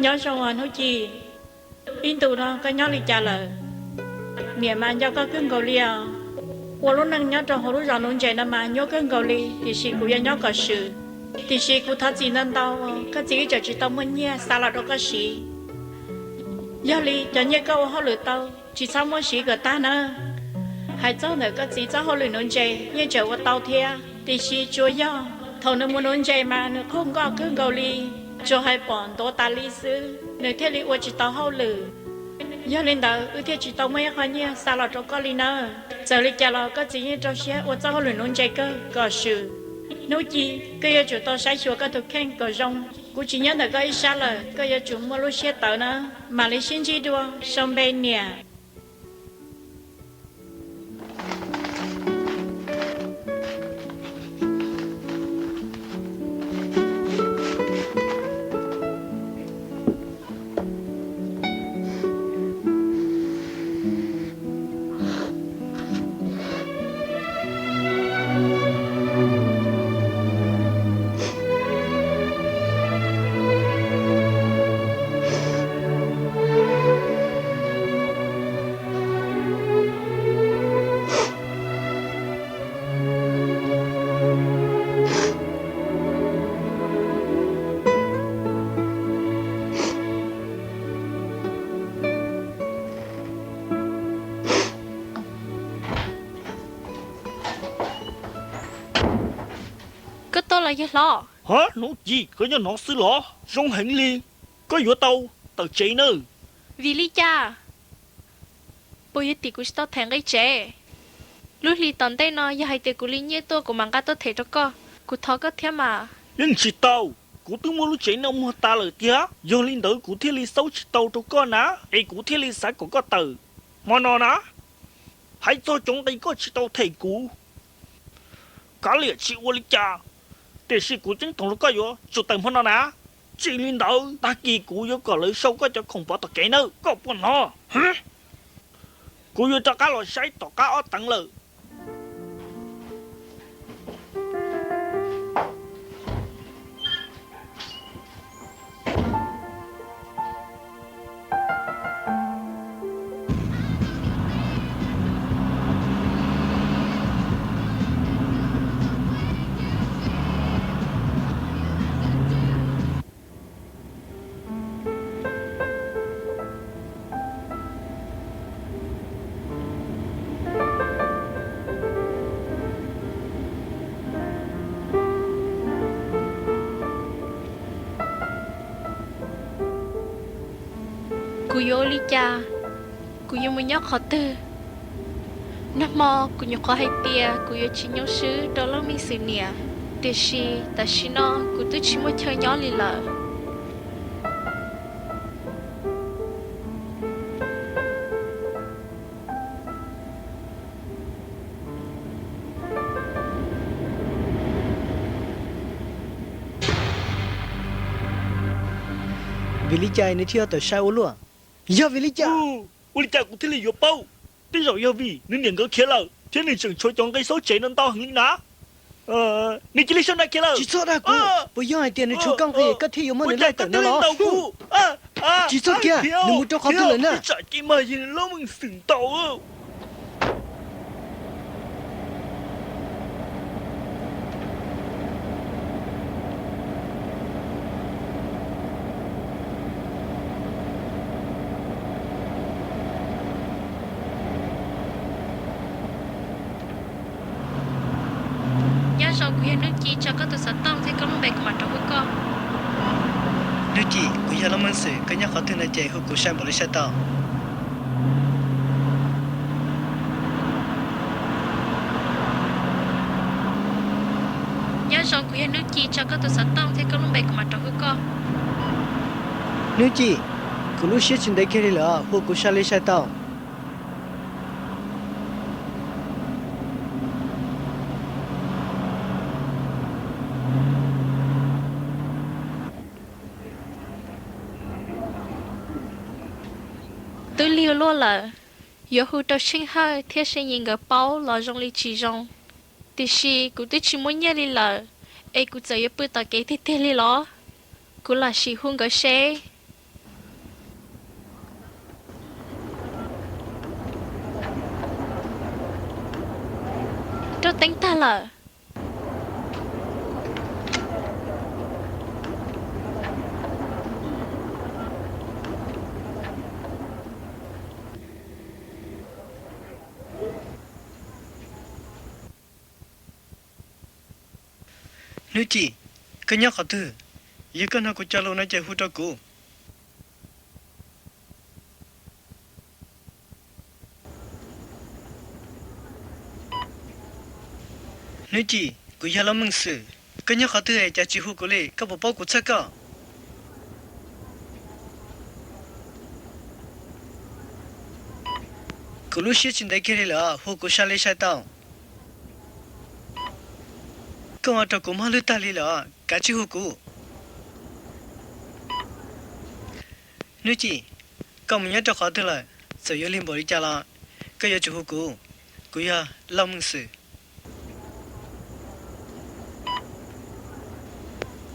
Nyob zoo os Hnub Ci, ib ntus no koj nyob li cas lawm? Niam mas nco koj kawg nkaus li os. Ua lub neej nyob rau hauv lub zos Nuv Ntses no mas nyuaj kawg nkaus li, tiam sis kuv yuav nyob kom swm. Tiam sis kuv thov txim ntau ntau, koj txiv wb tseem tsis tau muaj nyiaj xa los rau koj siv. Yog li cov nyiaj koj ua hauj lwm tau, tsis txhob muab siv kom tag nawb. Hais txog ntawm koj txiv txoj hauj lwm Nuv Ntses yeej tseem ua tau thiab, tiam sis tsuas yog thaum nws mus Nuv Ntses mas nws qaug nkoj kawg nkaus li, tsuas hais pom ntuav tas li xwb, nws thiaj li ua tsis tau hauj lwm. Yog li ntawd wb thiaj tsis tau muaj ib qho nyiaj xa los rau koj li nawb. Txawm li cas los koj txiv yeej rau siab ua txoj hauj lwm Nuv Ntses kawg kom swm. Hnub Ci, koj yuav tsum tau saib xyuas koj tus kheej kom zoo. Kuv tsis nyob ntawm koj ib sab lawm, koj yuav tsum muaj lub siab tawv na. Mam li sib ntsib dua, sau npe niam. Koj tuaj los yawg hlob? Ha, hnub ci koj nyob no xwb los? Zoo heev li, koj yuav tau tawm tsev nawb. Vim li cas? Puas yog tim kuv tsis tau them nqi tsev? Lub hlis tom ntej no yog hais tias kuv li nyiaj tuaj kuv mam nqa tuaj them rau koj. Kuv thov koj thiab mas. Yeej tsis tau, kuv twb muab lub tsev noj muag tas lawm tiag, yog li ntawd kuv thiaj li xauj tsis tau rau koj na, es kuv thiaj li xav kom koj tawm hmo no na. Hais txog cov nqi koj tsis tau them kuv, kav liam tsis ua li cas, tiam sis kuv ceeb toom rau koj yuav tsum tawm hmo no na. Tsis li ntawd tag kis kuv yuav kom lawv sau koj cov khoom pov tom kev nawb, koj puas hnov? Kuv yuav rov qab los saib tom qab ob teev lawm. Kuv yuav ua li cas? Kuv yuav mus nyob qhov twg? Nag hmo kuv nyuam qhuav hais tias kuv yuav tsis nyoo swb rau Lauj Meej Xwm niam, tiam sis tam sim no kuv twb tsis muaj chaw nyob li lawm. Vim li cas nws thiaj tawm sai ua luaj? Yog vim li cas? Ua li cas kuv thiaj li yuav paub? Tej zaum yog vim nws niam nkawd khiav lawm thiab nws tseem tshuav cov nqi xauj tsev no ntau heev li na. Nws cia li sab nra khiav lawm. Tsis txhob dag kuv. Puas yog hais tias nws tshuav koj nqi koj thiaj yuav muab nws laij tawm no los? Tsis txhob kiag, nws mus rau qhov twg lawm na? Tsam ces mas yog Lauj Meej Xwm ntaus. Nyob zoo, kuv yog Hnub Ci, tso koj tus xov tooj thiab koj lub npe kuv mam rov hu koj. Hnub Ci, kuv yog Lauj Meej Xwm, koj nyob qhov twg no ces hu kuv sai npaum li sai tau. Nyob zoo, kuv yog Hnub Ci, tso koj tus xov tooj thiab koj lub npe kuv mam rov hu koj. Hnub Ci, kuv lub siab tsis ntev kiag li lawm, hu kuv sai li sai tau. Twb lig luaj lawm, yuav hu rau Seej Hawj thiab See Yi nkawd paub los zoo li tsis zoo, tiam sis kuv twb tsis muaj nyiaj li lawm, es kuv txawm yuav pw tom kev tiag tiag li los? Kuv lam sim hu nkawd seb. Rau teeb tag lawm. Hnub Ci, koj nyob qhov twg? Yog koj hnov kuv cov lus no ces hu rau kuv. Hnub Ci, kuv yog Lauj Meej Xwm. Koj nyob qhov twg es cas tsis hu kuv li? Koj puas paub kuv txhawj koj? Kuv lub siab tsis ntev kiag li lawm, hu kuv sai li sai tau. Koj ua rau kuv mob lwj tag li lawm, kav tsij hu kuv. Hnub Ci, koj mus nyob rau qhov twg lawm? Txawm yuav lig npaum li cas los koj yuav tsum hu kuv. Kuv yog Lauj Meej Xwm.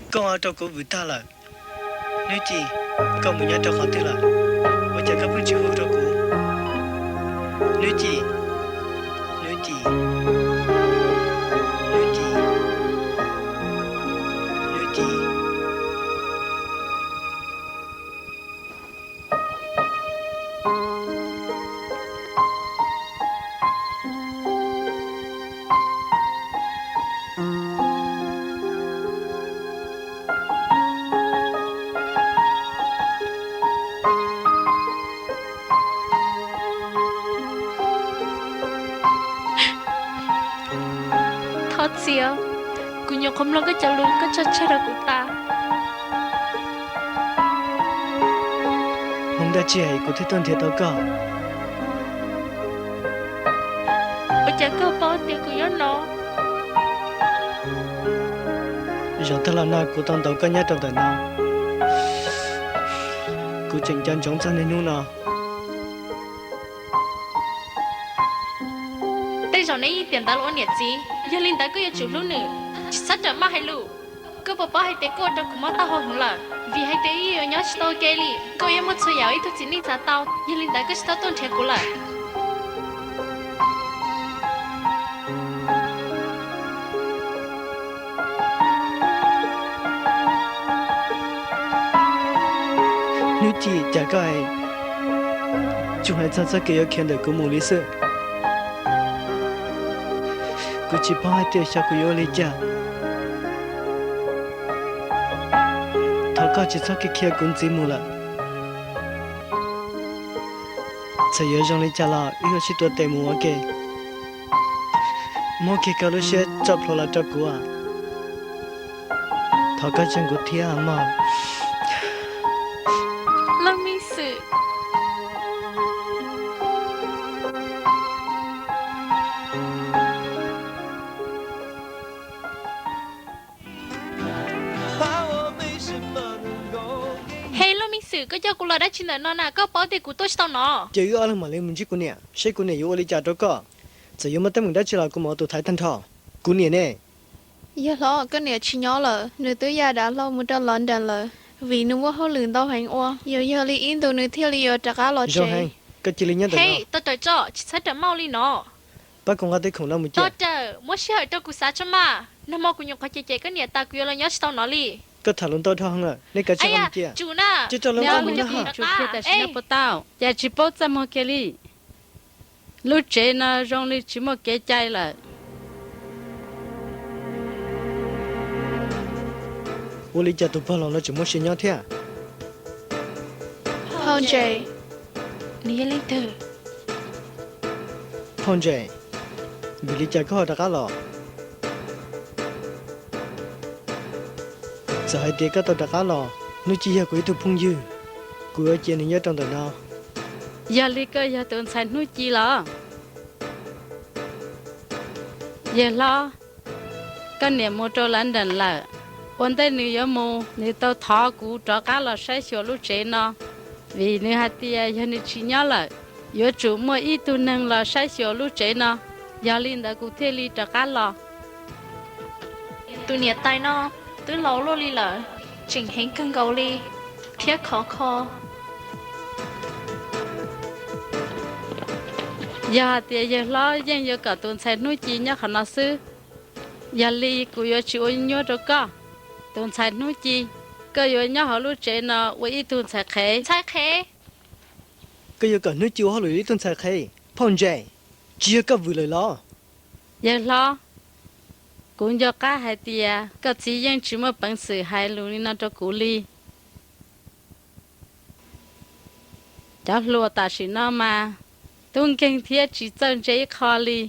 Koj ua rau kuv vwm tag lawm. Hnub Ci, koj mus nyob rau qhov twg lawm? Ua cas koj pheej tsis hu rau kuv? Hnub Ci, Hnub Ci, Hnub Ci, Hnub Ci. Tiav, kuv nyuam qhuav mloog koj cov lus koj tso tseg rau kuv tas. Hnub dab tsi kuv thiaj tuaj nrhiav tau koj? Ua cas koj paub tias kuv nyob no? Zaum tag los no kuv tau ntaus koj nyob rau ntawm no. Kuv tseem nco ntsoov txog niaj hnub no. Tej zaum neb yeej tiam ntawv los ua niam txiv, yog li ntawd koj yuav tsum hlub nws, tsis txhob rawm maj hais lus. Koj puas paub hais tias koj ua rau kuv mob taub hau heev lawm? Vim hais tias wb yuav nyob tsis tau ua ke li, koj yuav muaj txhua yam uas ib tug txiv neej xav tau, yog li ntawd koj tsis txhob tuaj nrhiav kuv lawm. Hnub Ci, cas koj tsuas hais txog txoj kev yuav khiav ntawm kuv mus li xwb? Kuv tsis paub hais tias xyov kuv yuav ua li cas. Thov koj tsis txhob khiav kuv ntxiv mus lawm. Txawm yuav zoo li cas los wb yuav sib tuav tes mus ua ke. Muab kiag koj lub siab tso plhuav los rau kuv. Thov koj ntseeg kuv thiab mog. Lauj Mej Xwm. He Lauj Mej Xwm, koj coj kuv los dab tsi ntawm no na? Koj paub tias kuv tuaj tsis tau no. Ces wb ob leeg mam li mus ntsib kuv niam, seb kuv niam yuav ua li cas rau koj. Txawm yuav muaj teeb meem dab tsi los kuv mam ua tus thaiv tag nrho. Kuv niam ne? Yawg hlob, koj niam tsis nyob lawm, nws twb ya dav hlau mus rau London lawm, vim nws muaj hauj lwm ntau heev ua. Yuav yog li ib ntus nws thiaj li yuav rov qab los tsev. Koj cia li nyob ntawm no. Tau rawm tso, tsis txhob rawm maj li no. Pab kuv nqa tej khoom no mus cia. Tau rawm, muab sij hawm rau kuv xav tso mas. Nag hmo kuv nyuam qhuav cem cem koj niam tas kuv yuav los nyob tsis tau no li. Koj tham lus ntau dhau heev lawm, nej kav tsij nqa mus cia. Tsum na, cia rau lawv mus nqa. Tsum kiag tam sim no puas tau? Cas tsis paub txaj muag kiag li? Lub tsev no zoo li tsis muaj kev cai lawm. Ua li cas tus pog laus no tseem muaj sia nyob thiab? Phauj Ntses, nws yog leej twg? Phauj Ntses, vim li cas koj ho rov qab los? Txawm hais tias koj tau rov qab los, Hnub Ci yog kuv ib tug phooj ywg, kuv yuav cia nws nyob rau ntawm no. Yog li koj yog tus ntxhais Hnub Ci los? Yawg hlob, koj niam mus rau London lawm. Ua ntej nws yuav mus, nws tau thov kuv rov qab los saib xyuas lub tsev no, vim nws hais tias yog nws tsis nyob lawm, yuav tsum muaj ib tug neeg los saib xyuas lub tsev no. Yog li ntawd kuv thiaj li rov qab los. Tus niam tais no twb laus luaj li lawm, tseem heev kawg nkaus li thiab khov kho. Yog hais tias yawg hlob yeej yuav kom tus ntxhais Hnub Ci nyob qhov no xwb, yog li kuv yuav tsis ua nyuaj rau koj. Tus ntxhais Hnub Ci, koj yuav nyob hauv lub tsev no ua ib tug ntxhais qhev. Ntxhais qhev? Koj yuav kom Hnub Ci ua hauj lwm li ib tug ntxhais qhev? Phauj Ntses, tsis yog koj vwm lawm los? Yawg hlob, kuv nco qab hais tias koj txiv yeej tsis muaj peev xwm hais lus li no rau kuv li. Cov hluas tam sim no mas tub nkeeg thiab tsis txawj ntse ib qho li.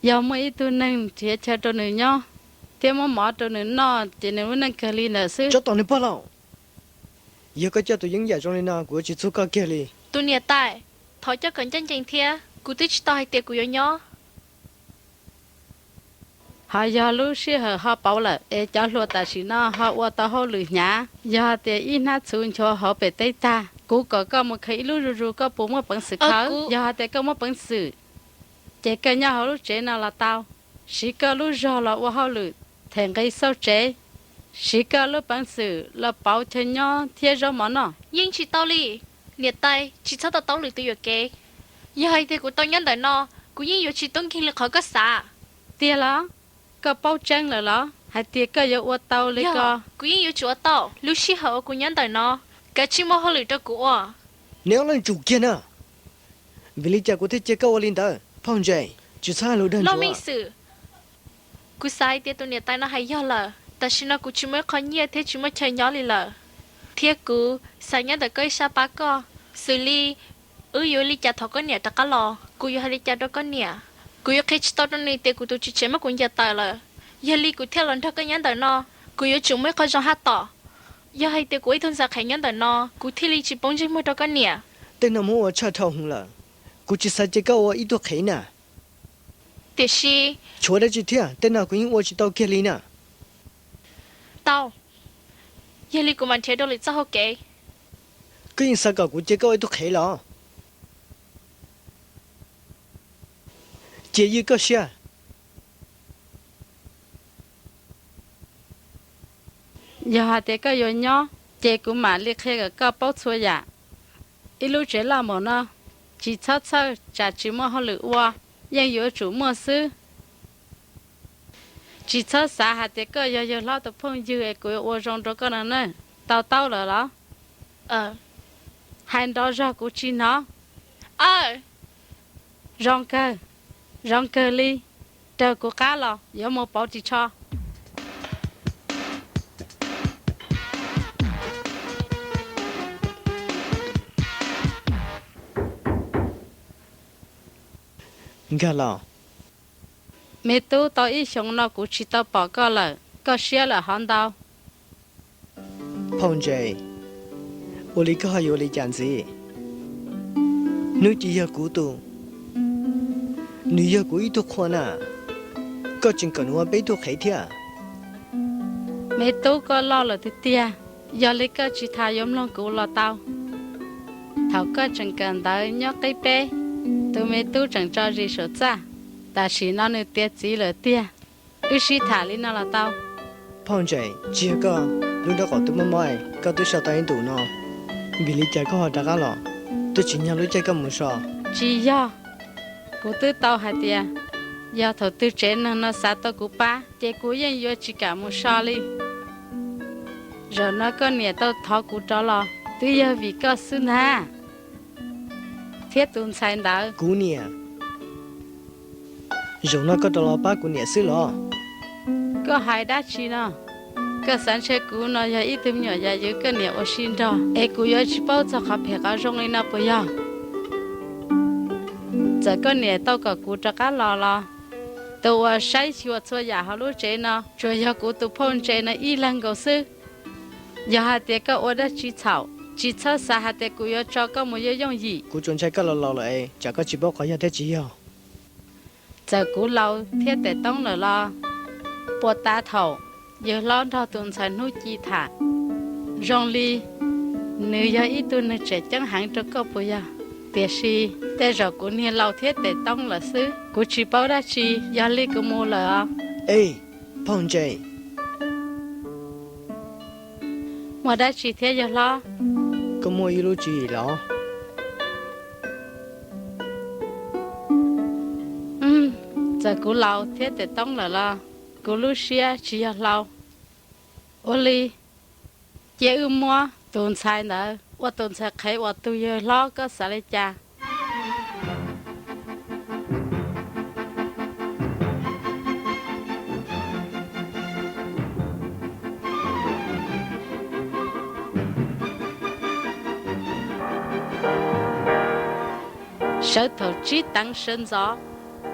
Yog muaj ib tug neeg nrhiav chaw rau nws nyob thiab muab mov rau nws noj ces nws lub neej kawg li ntawd xwb. Tsov tom nws pog laus, yog koj coj tus yeeb yam zoo li no kuv yuav tsis txuag koj kiag li. Tus niam tais, thov coj kom ncaj ncees thiab, kuv twb tsis tau hais tias kuv yuav nyob. Ho yog lub sij hawm ho pauv lawm es cov hluas tam sim no ho ua tau hauj lwm hnyav, yog tias ib hnab txhuv nchuav hauv pem teb tag, kuv kom koj mus khaws ib lub zuj zus koj puas muaj peev xwm khaws? Yog hais tias koj muaj peev xwm, ces koj nyob hauv lub tsev no los tau, siv koj lub zog los ua hauj lwm, them nqi xauj tsev, siv koj lub peev xwm los pauv chaw nyob thiab zaub mov noj. Yeej tsis tau li, niam tais tsis txhob tau taub lwm tus yuam kev. Yog hais tias kuv tau nyob ntawm no, kuv yeej yuav tsis tub nkeeg li qhov koj xav. Tiag los? Koj paub tseeb lawm los hais tias koj yuav ua tau li ko? Kuv yeej yuav tsum ua tau. Lub sij hawm uas kuv nyob ntawm no, kav tsij muaj hauj lwm rau kuv ua. Neb ob leeg tsum kiag na, vim li cas kuv thiaj cia koj ua li ntawd? Phauj Ntses, tsis txhob hais lus dag ntsuav. Loj Meej Xwm, kuv xav hais tias tus niam tais no hais yog lawm. Tam sim no kuv tsis muaj ib qho nyiaj thiab tsis muaj chaw nyob li lawm, thiab kuv xav nyob ntawm koj ib sab pab koj. Xws li wb yuav ua li cas thov koj niam rov qab los? Kuv yuav hais li cas rau koj niam? Kuv yuav qhia tsis tau rau nws tias kuv tus tswv tsev muab kuv ncaws tawm lawm. Yog li kuv thiaj los nrog koj nyob ntawm no. Kuv yuav tsum muaj ib qho zoo haj tom. Yog hais tias kuv ib tug ntxhais qhev nyob ntawm no, kuv thiaj li tsis poob ntsej muag rau koj niam. Tej no muab ua tshaj dhau heev lawm. Kuv tsis xav cia koj ua ib tug qhev na. Tiam sis tshuav dab tsi thiab, tej no kuv yeej ua tsis tau kiag li na. Tau, yog li kuv mam nrhiav rau lwm txoj hau kev. Koj yeej xav kom kuv cia koj ua ib tug qhev los? Cia ywj koj siab. Yog hais tias koj yuav nyob, ces kuv mam li qhia kom koj paub txhua yam. Ib lub tsev loj npaum no, tsis txhob txhawj, tsam tsis muaj hauj lwm ua, yeej yuav tsum muaj xwb. Tsis txhob xav hais tias koj yog yawg hlob tus phooj ywg es kuv yuav ua zoo rau koj no na. Tau taub lawm los? Hais nrov zog kuv tsis hnov. Aw, zoo kawg, zoo kawg li. Raws kuv qab los, yuav mus pauv ris tsho. Nkag los. Me tub, tau ib xyoos no kuv tsis tau pom koj lawm, koj siab lawm hov ntau. Phauj Ntse, ua li koj ho yuav li cas ntxiv? Hnub Ci yog kuv tus, nws yog kuv ib tug qhua na, koj tseem kom nws ua peb tug qhev thiab. Me tub, koj loj lawm tiag tiag, yog li koj tsis tas yuav mloog kuv los tau. Thaum koj tseem kawm ntawv nyob qib peb, tus me tub tseem tso zis saum txaj, tam sim no nws tiav txiv lawm tiag. Wb sib tham li no los tau. Phauj Ntse, tsis yog koj lub nraub qaum twb mob mob, koj twb so tau ib ntus no, vim li cas koj ho rov qab los? Twb tsis yog lub caij koj mus so. Tsis yog, kuv twb tau hais tias, yog thaum twg tsev neeg no xav tau kuv pab, ces kuv yeej yuav tsis kam mus so li. Zaum no koj niam tau thov kuv rov los, twb yog vim koj xwb ntag, thiab tus ntxhais ntawd. Kuv niam? Zaum no koj rov los pab kuv niam xwb los? Koj hais dab tsi no? Koj xav ntshe kuv no yog ib tug me nyuam yaus yug koj niam ua si nrog, es kuv yuav tsis paub txog qhov phem qhov zoo li no puas yog? Txawm koj niam tau kom kuv rov qab los los, tus uas saib xyuas txhua yam hauv lub tsev no tsuas yog kuv tus phauj Ntse no ib leeg nkaus xwb. Yog hais tias koj ua dab tsi txhaum, tsis txhob xav hais tias kuv yuav tso koj mus yooj yooj yim. Kuv tsuas ntshai koj los laus lawm es tsam koj tsis paub qhov yog thiab tsis yog. Txawm kuv laus thiab tes toob lawm los, puag ta thaum yawg hlob nrog tus ntxhais Hnub Ci tham, zoo li nws yog ib tug neeg tseem ceeb heev rau koj puas yog? Tiam sis tej zaum kuv niag laus thiab tes toob lawm xwb, kuv tsis paub dab tsi, yog li kuv mus lawm os. Ej, phauj Ntse. Muaj dab tsi thiab yawg hlob? Koj muaj ib lub tswv yim los? Txawm kuv laus thiab tes toob lawm los kuv lub siab tsis yog hlau. Ua li, cia wb muab tus ntxhais ntawd ua tus ntxhais qhev uas tus yawg hlob koj xav li cas? Sawv thaum tsib teev sawv ntxov,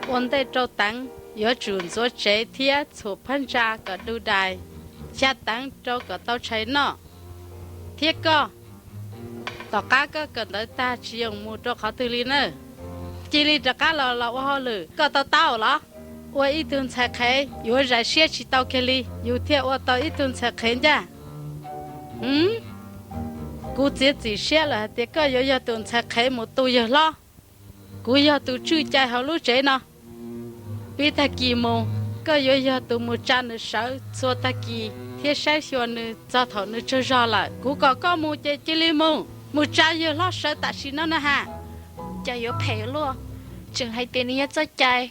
ua ntej rau teev yuav tsum ntxuav tsev thiab txhuam phab ntsa kom du dais, xya teev rau kom tau tshais noj. Thiab koj, tom qab koj kawm ntawv tag tsis yoom mus rau qhov twg li na, cia li rov qab los los ua hauj lwm, koj tau taub los? Ua ib tug ntxhais qhev yuav zais siab tsis tau kiag li, yus thiaj ua tau ib tug ntxhais qhev ncaj. Kuv txiav txim siab lawm hais tias koj yuav yog tus ntxhais qhev mus tu yawg hlob. Kuv yog tus tswj cai hauv lub tsev no. Pib tag kis mus, koj yuav yog tus mus tsa nws sawv txhua tag kis thiab saib xyuas nws txog thaum nws tsaug zog lawm. Kuv kom koj mus ces cia li mus, mus tsa yawg hlob sawv tam sim no na has. Cas yuav phem luaj, tseem hais tias nws yog txoj cai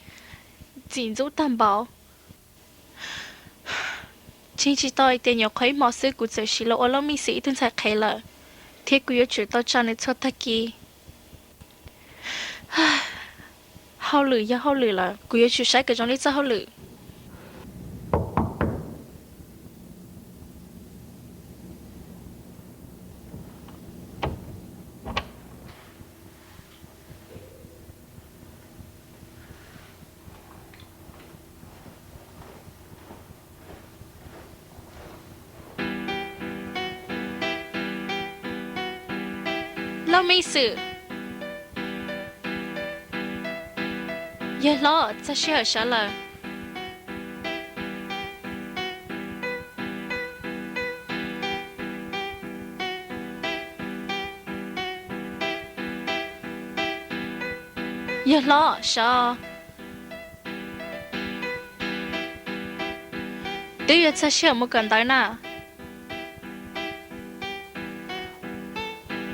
txim ntxub tag npaum. Ntseeg tsis tau hais tias nyuam qhuav ib hmo xwb kuv txawm sim los ua lub meej xwm ib tug ntxhais qhev lawm, thiab kuv yuav tsum tau tsa nws txhua tag kis. Hauj lwm yog hauj lwm lawm, kuv yuav tsum saib kom zoo li txoj hauj lwm. Lub me xwm, yawg hlob, txog sij hawm sawv lawm. Yawg hlob, sawv. Twb yuav txog sij hawm mus kawm ntawv na.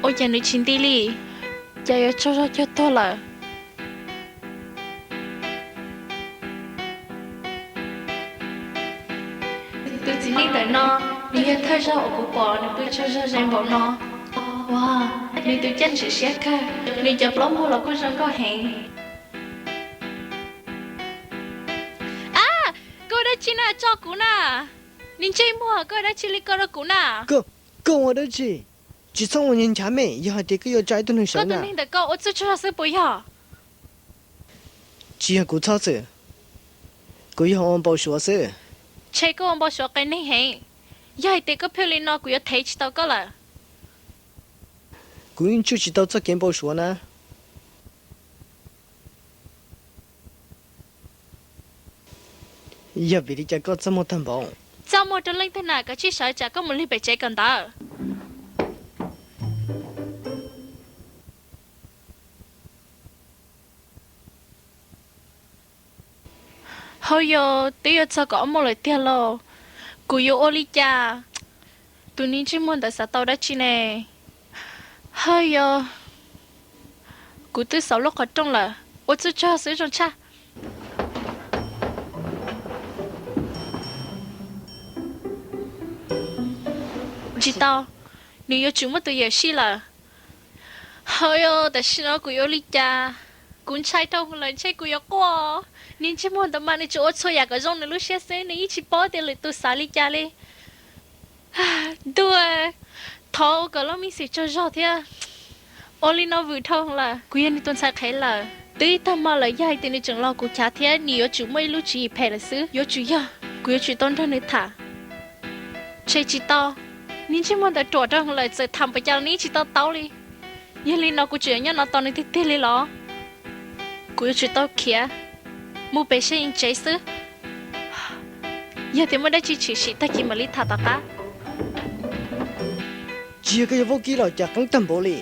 Ua cas nws tsis nti li? Cas yuav tsaug zog cuag tuag lawm? Tus txiv neej ntawm no, nws yog thawj zaug uas kuv pom nws pw tsaug zog ze npaum no. Ua, nws tus caj ntxwv siab kawg, nws cov plaub muag los kuj zoo nkauj heev. A, koj ua dab tsi na, tso kuv na. Niag ntsej muag, koj ua dab tsi li ko rau kuv na? Koj ua dab tsi? Tsis txhob ua nyiag nchav me, yog hais tias koj yuav tsa ib tug neeg sawv na. Koj tus neeg ntawm koj ua txuj tsaug xwb puas yog? Tsis yog kuv txhob xwm, kuv yog ua npau suav xwb. Ntshe koj ua npau suav qias neeg heev. Yog hais tias koj pheej li no kuv yuav thev tsis tau koj lawm. Kuv yeej tsuj tsis tau txoj kev npau suav na. Yog vim li cas koj txaj muag tag npaum? Txaj muag rau leej twg na, koj cia li sawv tsam koj mus lig pem tsev kawm ntawv. Hauj yau, twb yuav txog kaum ob moos lawm tiag lauj, kuv yuav ua li cas? Tus niag ntsej muag ntawd xav tau dab tsi ne? Hauj yau, kuv twb xaus lub qhov rooj lawm, ua txuj tsaug xwb zoo tshaj. Tsis tau, nws yuav tsum muaj tus yawm sij lawm. Hauj yau, tam sim no kuv yuav ua li cas? Kuv ntshai dhau lawm, ntshe kuv yuav quaj. Niag ntsej muag ntawd mas nws tsuas ua txhua yam kom zoo nws lub siab xwb, nws yeej tsis paub tias lwm tus xav li cas li. Ntuj, thov kom lub me xwm tsaug zog thiab. Ua li no vwm dhau lawm, kuv yog nws tus ntxhais qhev lawm. Twb ib tag hmo lawm, yog hais tias nws tseem los kuv chav thiab nws yuav tsum muaj ib lub tswv yim phem lawm xwb. Yuav tsum yog, kuv yuav tsum tau nrog nws tham. Ntshe tsis tau, niag ntsej muag ntawd ruam dhau lawm, txawm tham npaum cas los nws yeej tsis to taub li. Yog li no kuv tseem yuav nyob no tos nws tiag tiag li los? Kuv yuav tsum tau khiav mus pem sab yeeb tsev xwb. Yog tias muaj dab tsi tshwm sim tag kis mam li tham tom qab. Tsis yog koj yog vaub kib los cas qeeb tag npaum li?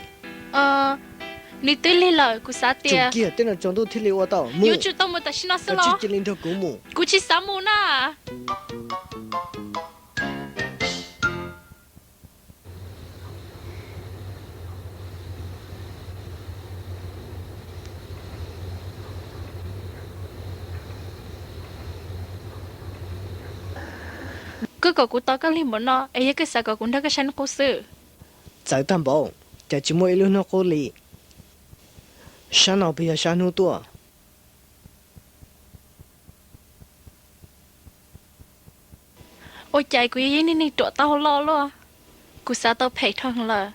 Nws twb lig lawm, kuv xav tias. Tsum kiag, tej no tsaus ntuj thiaj li ua tau. Yuav tsum tau mus tam sim no xwb los? Cia li nrog kuv mus. Kuv tsis xav mus na. Koj kom kuv tos koj lig npaum no es yog koj xav kom kuv nrog koj saib hnub qub xwb? Txawv tag npaum, cas tsis muaj ib lub hnub qub li. Sab no puas yog sab hnub tuaj? Ua cas kuv yog ib niag neeg ruam tau loj luaj, kuv xav tau phem dhau lawm.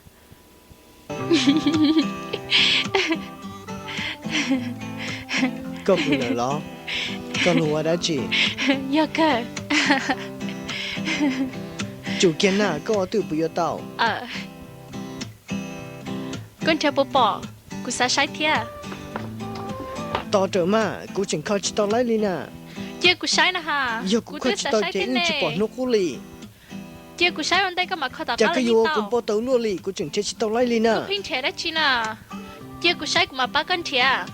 Koj pw lawm los? Koj luag ua dab tsi? Yog kawg. Tsum kiag na, koj ua twj puas yuav tau? Koj nrhiav puas pom? Kuv xav saib thiab. Tos rawm mas, kuv tseem kho tsis tau laib li na. Cia kuv saib na ha. Yog kuv kho tsis tau ces yeej tsis pom hnub qub li. Cia kuv saib ua ntej koj mam kho tom qab. Cas koj yuav ua kuv npau taws luaj li, kuv tseem nrhiav tsis tau laib li na. Koj pheej nrhiav dab tsi na? Cia kuv saib kuv mam pab koj nrhiav.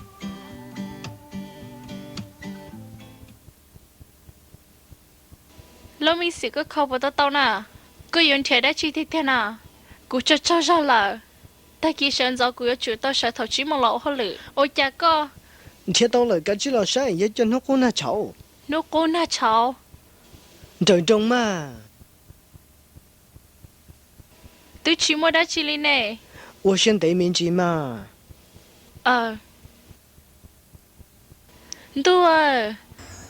Lub me xwm koj kho puas tau tau na? Koj yuav nrhiav dab tsi tiag tiag na? Kuv tsaug tsaug zog lawm. Tag kis sawv ntxov kuv yuav tsum tau sawv thaum tsib moos los ua hauj lwm. Ua cas koj nrhiav tau lawm, kav tsij los saib, yog cov hnub qub nag tshauv. Hnub qub nag tshauv? Nrawm nroos mas. Twb tsis muaj dab tsi li ne. Ua siab ntev me ntsis mas. Ntuj,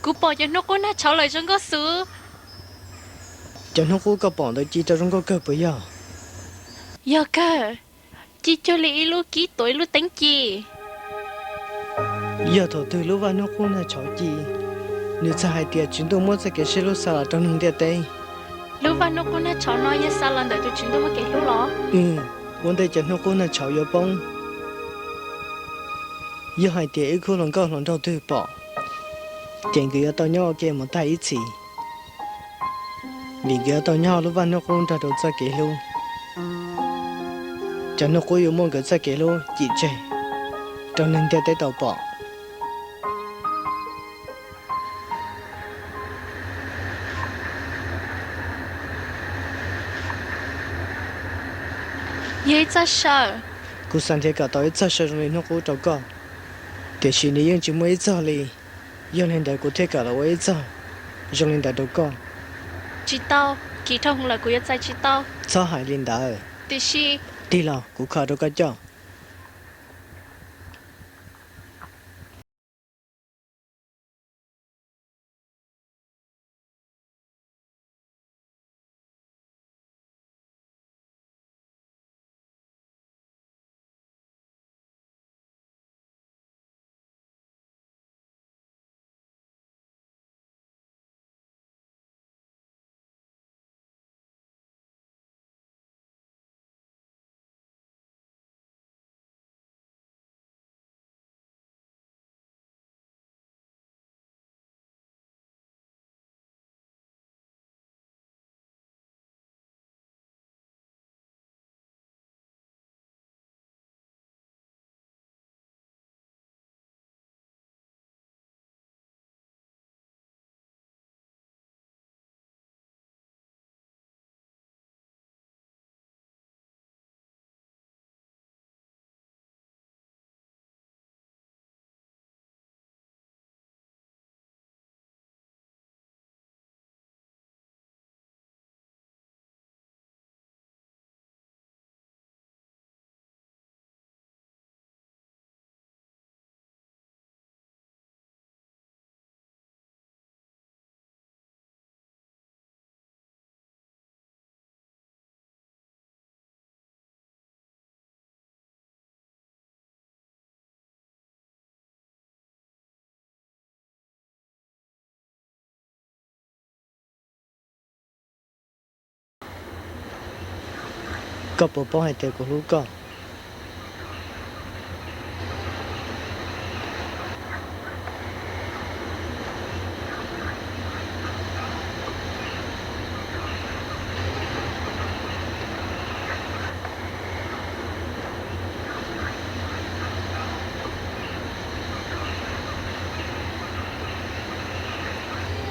kuv pom cov hnub qub nag tshauv lawm zoo nkauj xwb. Cov hnub qub koj pom ntawd ci rau zoo nkauj kawg puas yog? Yog kawg, ci cuag li ib lub kib tuav ib lub teeb ci. Yog thaum twg lub vaj hnub qub nag tshauv ci, nws txhais hais tias tswv ntuj muab txoj kev sib hlub xa los rau neeg ntiaj teb. Lub vaj hnub qub nag tshauv no yog xa los ntawm tus tswv ntuj muaj kev hlub los? Ua ntej cov hnub qub nag tshauv yuav poob, yog hais tias ib khub hluas nkauj hluas nraug twg pom, ces nkawd yuav tau nyob ua ke mus tag ib txhis, vim nkawd yuav tau nyob hauv lub vaj hnub qub nrog rau txoj kev hlub. Cov hnub qub yuav muab nkawd txoj kev hlub cim tseg rau neeg ntiaj teb tau pom. Yog ib txoj saw. Kuv xav nrhiav kom tau ib txoj saw zoo li hnub qub rau koj, tiam sis nws yeej tsis muaj ib txoj li. Yog li ntawd kuv thiaj kom los ua ib txoj zoo li ntawd rau koj. Tsis tau, kim dhau hwv lawm kuv yuav txais tsis tau. Txhob hais li ntawd. Tiam sis, tig los kuv kho rau koj coj. Koj puas paub hais tias kuv hlub koj?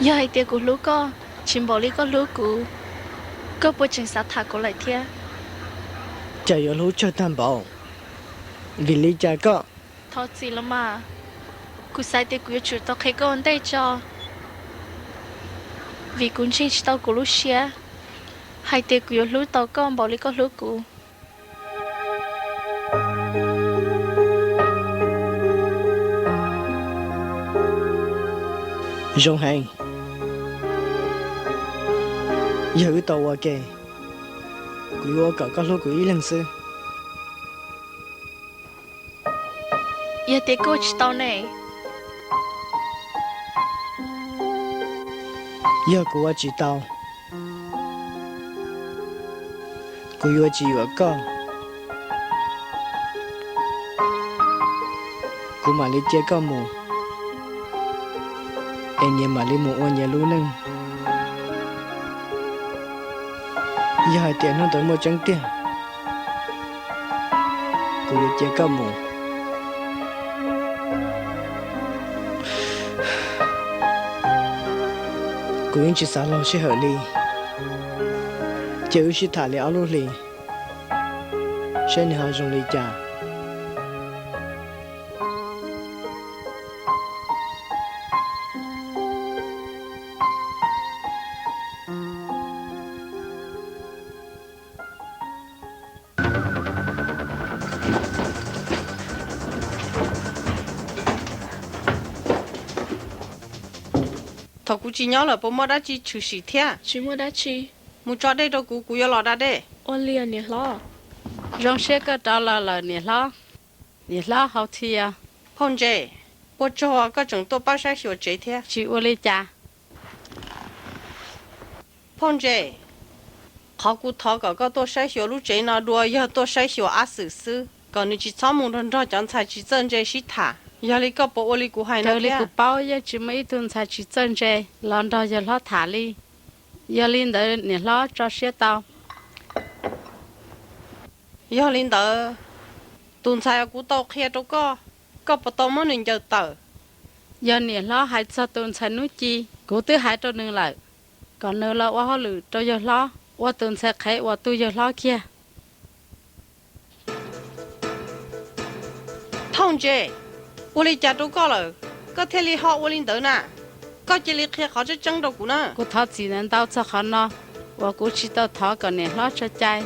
Yog hais tias kuv hlub koj tsis npaum li koj hlub kuv, koj puas tseem xav tham kuv lawm thiab? Cas yuav hlub tsawg tag npaum? Vim li cas koj? Thov txim los mas, kuv xav tias kuv yuav tsum tau qhia koj ua ntej tso, vim kuv ntseeg tsis tau kuv lub siab hais tias kuv yuav hlub tau koj npaum li koj hlub kuv. Zoo heev. Yog wb tau ua ke, kuv yuav ua kom koj hlub kuv ib leeg xwb. Yog tias koj ua tsis tau ne? Yog kuv ua tsis tau, kuv yuav tsis yuam koj. Kuv mam li cia koj mus, es nyias mam li mus ua nyias lub neej. Yog hais tias hnub ntawd muaj tseeb tiag, kuv yuav cia koj mus. Kuv yeej tsis xav laug sij hawm li. Cia wb sib tham li ob lub hlis, saib nws ho zoo li cas. Thaum kuv tsis nyob lawm puas muaj dab tsi tshwm sim thiab? Tsis muaj dab tsi. Mus tso dej rau kuv, kuv yuav los da dej. Ua li niam hlob. Zoo siab koj rov los lawm niam hlob. Niam hlob Hau Thia. Phauj Ntse, ua tsaug koj tseem tuaj pab saib xyuas tsev thiab. Tsis ua li cas. Phauj Ntse, Qhov kuv thov kom koj tuaj saib xyuas lub tsev no dua yog tuaj saib xyuas Ab Xwm xwb, kom nws tsis txhob mus nrog nrog cov ntxhais tsis txawj ntse sib tham. Yog li koj puas ua li kuv hais no thiab? Raws li kuv paub yeej tsis muaj ib tug ntxhais tsis txawj ntse los nrog yawg hlob tham li. Yog li ntawd niam hlob tso siab tau. Yog li ntawd, tus ntxhais uas kuv tau qhia rau koj, koj puas tau muab nws ncaws tawm? Yog niam hlob hais txog tus ntxhais hnub ci, kuv twb hais rau nws lawm, kom nws los ua hauj lwm rau yawg hlob, ua tus ntxhais qhev uas tu yawg hlob kiag. Phauj Ntse, ua li cas rau koj lawm, koj thiaj li ho ua li ntawd na? Koj cia li qhia qhov tseeb tseeb rau kuv na. Kuv thov txim ntau ntau txog qhov no uas kuv tsis tau thov kom niam hlob tso cai.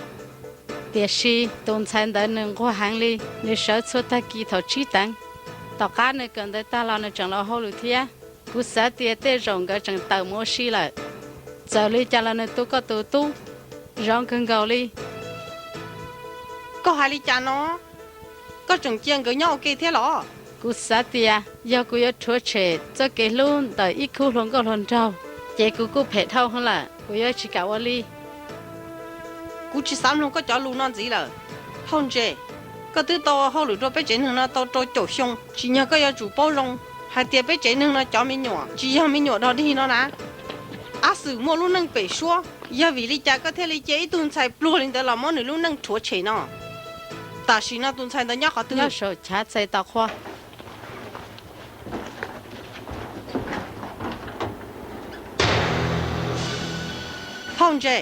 Tiam sis tus ntxhais ntawd nws nquag heev li, nws sawv txhua tag kis thaum tsib teev. Tom qab nws kawm ntawv tag los nws tseem los hauj lwm thiab. Kuv xav tias tej zaum nkawd tseem tawm mus ua si lawm. Txawm li cas los nws tu koj tus tub zoo kawg nkaus li. Koj hais li cas no? Koj tseem cia nkawd nyob ua ke thiab los? Kuv xav tias yog kuv yuav rhuav tshem txoj kev hlub ntawm ib khub hluas nkauj hluas nraug, ces kuv kuj phem dhau heev lawm, kuv yuav tsis kam ua li. Kuv tsis xav mloog koj cov lus no ntxiv lawm. Phauj Ntse, koj twb tau ua hauj lwm rau peb tsev neeg no tau rau caum xyoo, tsim nyog koj yuav tsum paub zoo hais tias peb tsev neeg no cov me nyuam tsis yog me nyuam dog dig no na. Ab Xwm muaj lub neej pem suab, yog vim li cas koj thiaj li cia ib tug ntxhais pluag li ntawd los muab nws lub neej rhuav tshem no? Tam sim no tus ntxhais ntawd nyob qhov twg? Nyob saum chav txais tau qhua. Phauj Ntse,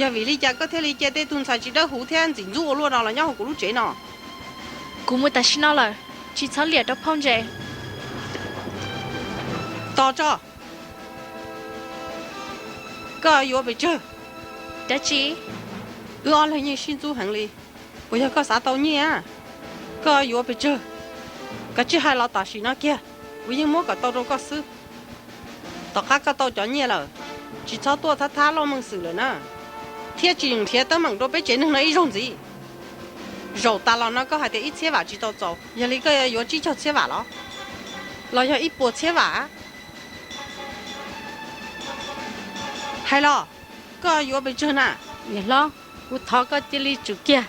yog vim li cas koj thiaj li cia tej tug ntxhais tsis dawb huv thiab ntxim ntxub ua luaj no los nyob hauv kuv lub tsev no? Kuv mus tam sim no lawm, tsis txhob liam rau Phauj Ntse. Tos tso, koj yuav pes tsawg? Dab tsi? Wb ob leeg yeej sib ntxub heev li, puas yog koj xav tau nyiaj? Koj yuav pes tsawg? Kav tsij hais los tam sim no kiag, kuv yeej muab kom tau rau koj xwb. Tom qab koj tau cov nyiaj lawm, tsis txhob tuaj thab thab Lauj Meej Xwm lawm na, thiab tsis nrhiav teeb meem rau peb tsev neeg no ib zaug ntxiv. Zaum tas los no koj hais tias ib txhiab vam tsis tau txaus, yog li koj yuav yuav tsib caug txhiab vam los, los yog ib puas txhiab vam? Hais los, koj yuav pes tsawg na? Niam hlob, kuv thov koj cia li tsum kiag.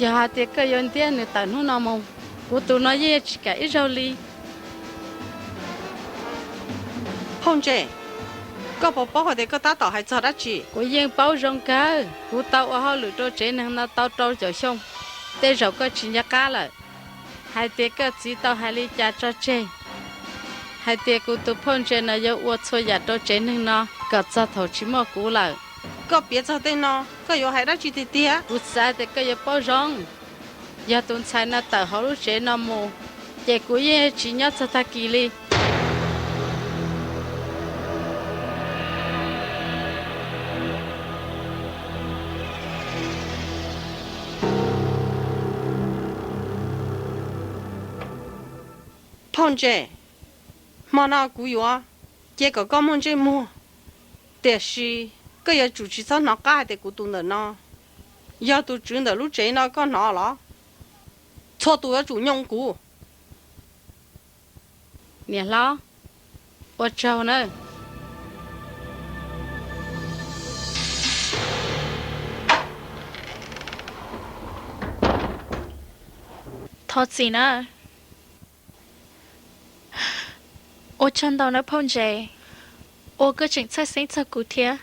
Yog hais tias koj yuav ntiab nws tawm hnub no mus, kuv tus no yeej tsis kam ib zaug li. Phauj Ntse, koj puas paub hais tias koj tab tom hais txog dab tsi? Kuv yeej paub zoo kawg, kuv tau ua hauj lwm rau tsev neeg no tau rau caum xyoo. Tej zaum koj tsis nco qab lawm, hais tias koj txiv tau hais li cas tso tseg, hais tias kuv tus Phauj Ntse no yuav ua txhua yam rau tsev neeg no kom txog thaum tsis muaj kuv lawm. Koj piav txog tej no, koj yuav hais dab tsi tiag tiag? Kuv xav tias koj yuav paub zoo, yog tus ntxhais no tawm hauv lub tsev no mus, ces kuv yeej tsis nyob txog tag kis li. Phauj Ntse, hmo no kuv yuav cia kom koj muaj ntsej muag, tiam sis koj yuav tsum tsis txhob hnov qab hais tias kuv tus ntawm no yog tus tswv ntawm lub tsev no, koj hnov los? Txhua tus yuav tsum nyoo kuv. Niam hlob, ua tsaug nawb. Thov txim nawb. Ua tsaug ntau nawb Phauj Ntse, uas koj tseem txhawj xeeb txog kuv thiab.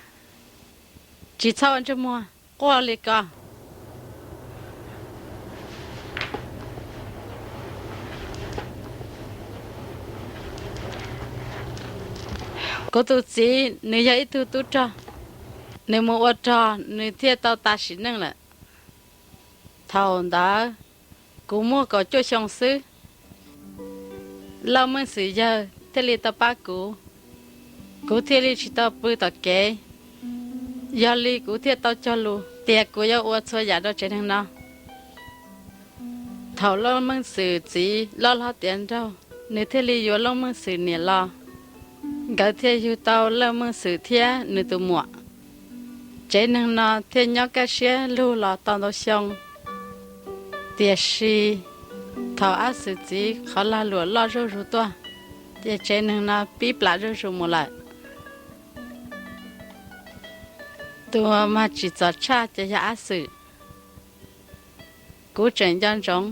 Tsis txhob ua ntsej muag quaj li ko. Kuv tus txiv nws yog ib tug tub rog, nws mus ua rog nws thiaj tau tas sim neej lawm. Thaum ntawd kuv muaj kaum cuaj xyoo xwb. Lauj Meej Xwm yawg thiaj li tau pab kuv, kuv thiaj li tsis tau pw tom kev. Yog li kuv thiaj tau cog lus tias kuv yuav ua txhua yam rau tsev neeg no. Thaum Lauj Meej Xwm txiv loj hlob tiav nraug, nws thiaj li yuav Lauj Meej Xwm niam los, nkawd thiaj yug tau Lauj Meej Xwm thiab nws tus muam. Tsev neeg no thiaj nyob kaj siab lug los tau ntau xyoo. Tiam sis thaum Ab Xwm txiv qhov lag luam loj zuj zus tuaj, ces tsev neeg no pib plam zuj zus mus lawm. Tus mas tsim txom tshaj ces yog Ab Xwm. Kuv tseem nco ntsoov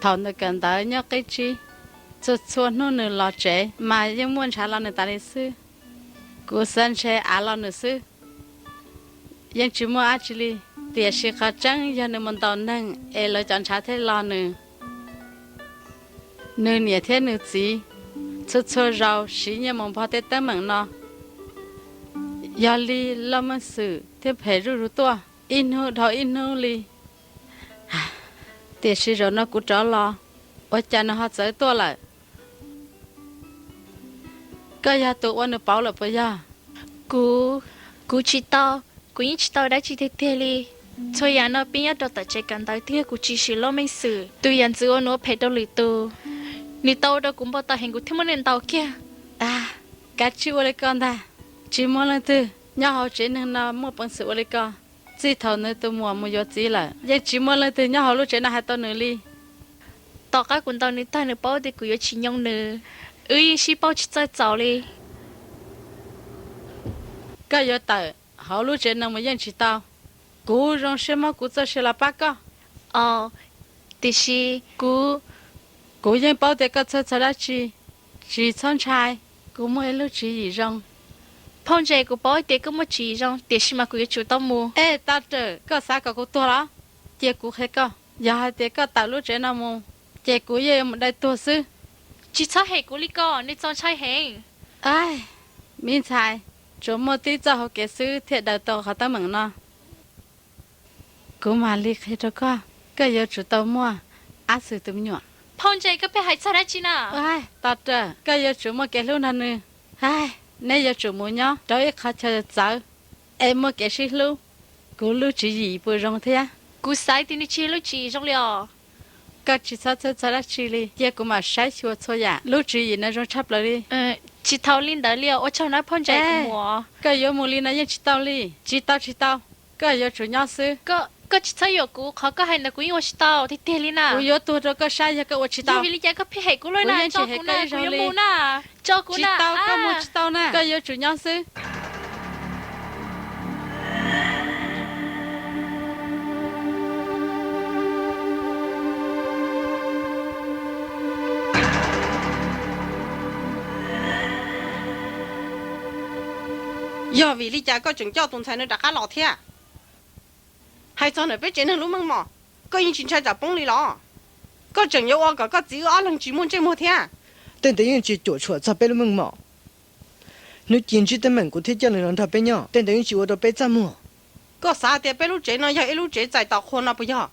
thaum nws kawm ntawv nyob qib tsib, txhua txhua hnub nws los tsev mas yeej muaj ntshav los nws tas li xwb. Kuv xav ntshe av los nws xwb, yeej tsis muaj dab tsi li. Tiam sis qhov tseeb yog nws mus ntaus neeg es lawv cov ntshav thiaj los nws. Nws niam thiab nws txiv txhua txhua zaus siv nyiaj mus npog tej teeb meem no. Yog li Lauj Meej Xwm thiaj phem zuj zus tuaj, ib hnub dhau ib hnub li. Tiam sis zaum no kuv rov los, ua cas nws ho txawv tuaj lawm? Koj yog tus ua nws pauv lawm puas yog? Kuv, kuv tsis tau, kuv yeej tsis tau dab tsi tiag tiag li. Txhua yam no pib nyob rau tom tsev kawm ntawv twb yog kuv tsis swm Lauj Meej Xwm. Tus yam ntxwv uas nws ua phem rau lwm tus, nws tau ua rau kuv npau taws heev kuv thiaj muab nws ntaus kiag. Kav tsij ua li ko ntag. Tsis muaj leej twg nyob hauv tsev neeg no muaj peev xwm ua li ko. Txij thaum nws tus muam mus yuav txiv lawm yeej tsis muaj leej twg nyob hauv lub tsev no hais tau nws li. Tom qab kuv ntaus nws tag nws paub tias kuv yuav tsis nyoo nws, wb yeej sib paub tsis txawj txaus li. Koj yuav tawm hauv lub tsev no mus yeej tsis tau. Kuv zoo siab muab kuv txoj sia los pab koj. Os, tiam sis kuv, kuv yeej paub tias koj txhawj txhawj dab tsi. Tsis txhob ntshai, kuv muaj ib lub tswv yim zoo. Phauj ntse, kuv paub tias koj muaj tswv yim zoo tiam sis mas kuv yuav tsum tau mus. Ej, Toj Rawm, koj xav kom kuv tuag los? Cia kuv qhia koj, yog hais tias koj tawm lub tsev no mus, ces kuv yeej yuav mus dai tuag xwb. Tsis txhob hem kuv li ko, nws txaus ntshai heev. Aib, me ntxhais, tsuas muaj tib txoj hau kev xwb thiaj daws tau qhov teeb meem no. Kuv mam li qhia rau koj, koj yuav tsum tau muaj Ab Xwm tus me nyuam. Phauj ntse, koj pheej hais txog dab tsi na? Aib, Toj Rawm, koj yuav tsum muaj kev hlub nrog nws. Aib, neb yuav tsum mus nyob rau ib qhov chaw txawv es muaj kev sib hlub. Kuv lub tswv yim puas zoo thiab? Kuv xav tias nws tsis yog lub tswv yim zoo li os. Koj tsis txhob txhawj txog dab tsi li, cia kuv mam saib xyuas txhua yam. Lub tswv yim no zoo tshaj plaws li. Tsis tau li ntawd li os, ua tsaug na phauj ntse, kuv mus. Koj yuav mus li no yeej tsis tau li. Tsis tau, tsis tau, koj yuav tsum nyob xwb. Koj tsis txhob yuam kuv, qhov koj hais ntawd kuv yeej ua tsis tau tiag tiag li na. Kuv yuav tuag rau koj saib yog koj ua tsis tau. Yog vim li cas koj pheej hem kuv luaj na? Tso kuv na, kuv yuav mus na. Tso kuv na. Tsis tau, koj mus tsis tau na, koj yuav tsum nyob xwb. Yog vim li cas koj tseem coj tus ntxhais no rov qab los thiab? Hais txog ntawm peb tsev neeg lub meej mom, koj yeej tsis ntshai tsam poob li los? Koj tseem yuav ua kom koj txiv wb ob leeg tsis muaj ntsej muag thiab. Tej ntawd yeej tsis cuam tshuam txog peb lub meej mom. Hnub ci ntsib teeb meem kuv thiaj coj nws los nrog peb nyob, tej ntawd yeej tsis ua rau peb txaj muag. Koj xav tias peb lub tsev no yog ib lub tsev txais tos qhua no puas yog?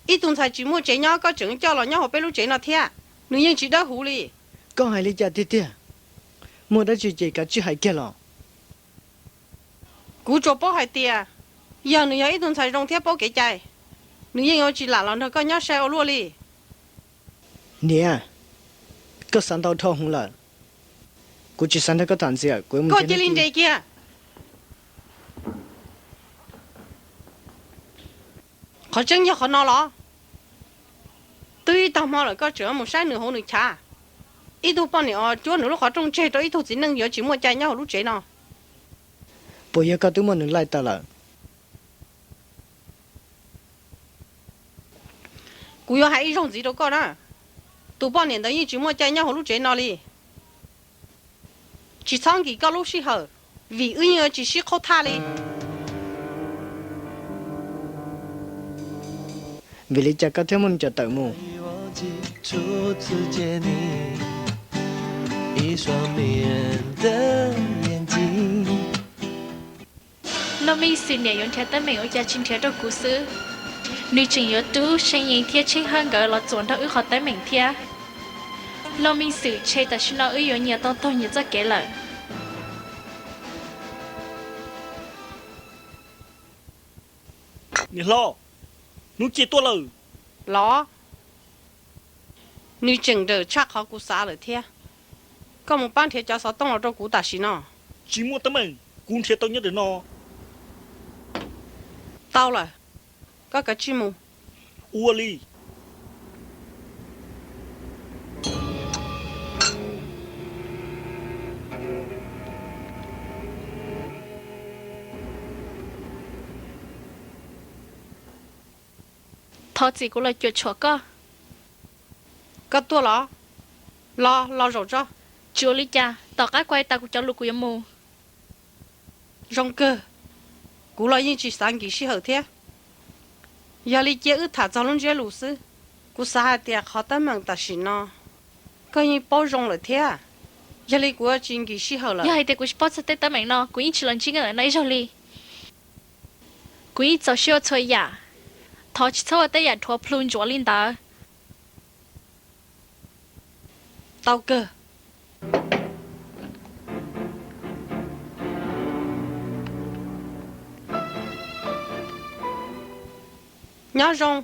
Ib tug ntxhais tsis muaj tsev nyob koj tseem coj los nyob hauv peb lub tsev no thiab, nws yeej tsis dawb huv li. Koj hais li cas tiag tiag? Muaj dab tsi ces kav tsij hais kiag los. Kuv tsuas paub hais tias, yog nws yog ib tug ntxhais zoo thiab paub kev cai, nws yeej yuav tsis lam los nrog koj nyob sai ua luaj li. Niam, koj xav ntau dhau hwv lawm. Kuv tsis xav nrog koj tham ntxiv, kuv mus. Koj cia li nres kiag. Qhov tseeb yog qhov no los? Twb ib tag hmo lawm koj tseem mus saib nws hauv nws chav. Ib tug poj niam os, cuab nws lub qhov rooj tseg rau ib tug txiv neej yuav tsis muaj cai nyob hauv lub tsev no. Puas yog koj twb muab nws laij tawm lawm? Kuv yuav hais ib zaug ntxiv rau koj na, tus poj niam ntawd yeej tsis muaj cai nyob hauv lub tsev no li. Tsis txhob nkim koj lub sij hawm, vim wb yeej yuav tsis sib qhaub thaj li. Vim li cas koj thiaj muab nws coj tawm mus? Lauj Meej Xwm niam yuav nrhiav teeb meem ua cas tsis nrhiav rau kuv xwb. Nws tseem yuav tub See Yees thiab Tsheej Hawj nkawd los txuas nrog wb qhov teeb meem thiab. Lauj Meej Xwm, ntshe tam sim no wb yuav nyias tau taug nyias txoj kev lawm. Niam hlob, hnub ci tuaj lawm. Los, nws tseem nrawm tshaj qhov kuv xav lawm thiab. Koj mus pab nrhiav cov xov tooj los rau kuv tam sim no. Tsis muaj teeb meem, kuv nrhiav tau nyob ntawm no. Tau lawm, koj kav tsij mus. Ua li. Thov txim kuv los cuam tshuam koj. Koj tuaj los? Los, los zaum tso. Tsis ua li cas, tom qab kuv hais tas kuv cov lus kuv yuav mus. Zoo kawg, kuv los yeej tsis xav nkim sij hawm thiab. Yog li cia wb tham txog lub ntsiab lus xwb. Kuv xav hais tias qhov teeb meem tam sim no koj yeej paub zoo lawm thiab, yog li kuv yuav tsis nkim sij hawm lawm. Yog hais tias kuv tsis paub txog tej teeb meem no, kuv yeej tsis los ntsib koj ntawm no ib zaug li. Kuv yeej txaus siab ua txhua yam, thov tsis txhob ua tej yam dhuav plhu ntsuav li ntawd. Tau kawg. Nyob zoo,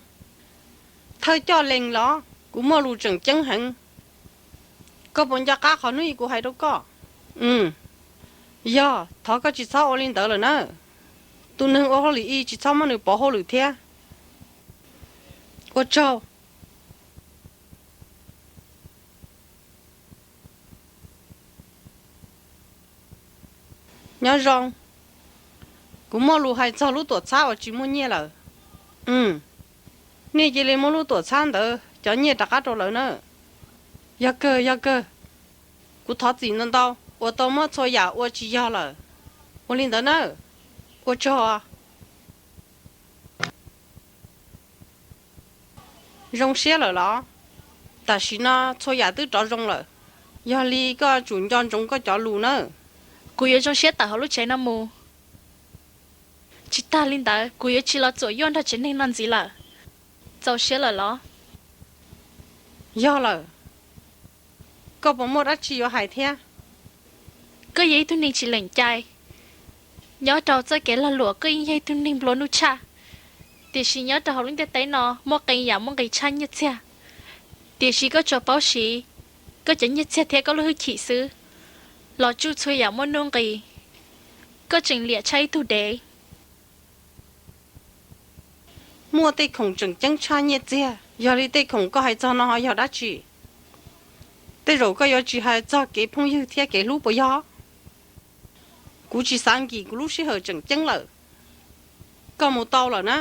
thawj coj lees los? Kuv muaj lus tseem ceeb heev. Koj puas nco qab qhov hnub ib kuv hais rau koj? Yog, thov koj tsis txhob ua li ntawd lawm na. Tus neeg ua hauj lwm ib tsis txhob muab nws pov hauj lwm thiab. Ua tsaug. Nyob zoo, kuv muaj lus hais txog lub tuam txhab uas tsis muaj nyiaj lawm. Nej cia li muab lub tuam txhab ntawd cov nyiaj rov qab rau lawv na. Yog kawg, yog kawg. Kuv thov txim ntau ntau uas tau muab txhua yam ua tsis yog lawm. Ua li ntawd na. Ua tsaug. Zoo siab lawm los? Tam sim no txhua yam twb rov zoo lawm, yog li koj tsum nco ntsoov koj cov lus nawb. Kuv yuav zoo siab tawm hauv lub tsev no mus. Tsis tag li ntawd, kuv yuav tsis los txuam yuaj nrog tsev neeg no ntxiv lawm. Txaus siab lawm los? Yog lawm. Koj puas muaj dab tsi yuav hais thiab? Koj yog ib tug neeg tsis lees cai. Nyob rau txoj kev lag luam koj yeej yog ib tug neeg nplua nuj tshaj, tiam sis nyob rau hauv lub ntiaj teb no muaj qee yam muaj nqis tshaj nyiaj txiag, tiam sis koj tsuas paub siv koj cov nyiaj txiag thiab koj lub hwj chim xwb los tsuj txhua yam muaj nuj nqis. Koj tseem liam tshaj ib tug dev. Muaj tej khoom tseem ceeb tshaj nyiaj txiag, yog li tej khoom koj hais txog no ho yog dab tsi? Tej zaum koj yuav tsis hais txog kev phooj ywg thiab kev hlub puas yog? Kuv tsis xav nkim kuv lub sij hawm tseem ceeb lawm. Koj mus tau lawm na.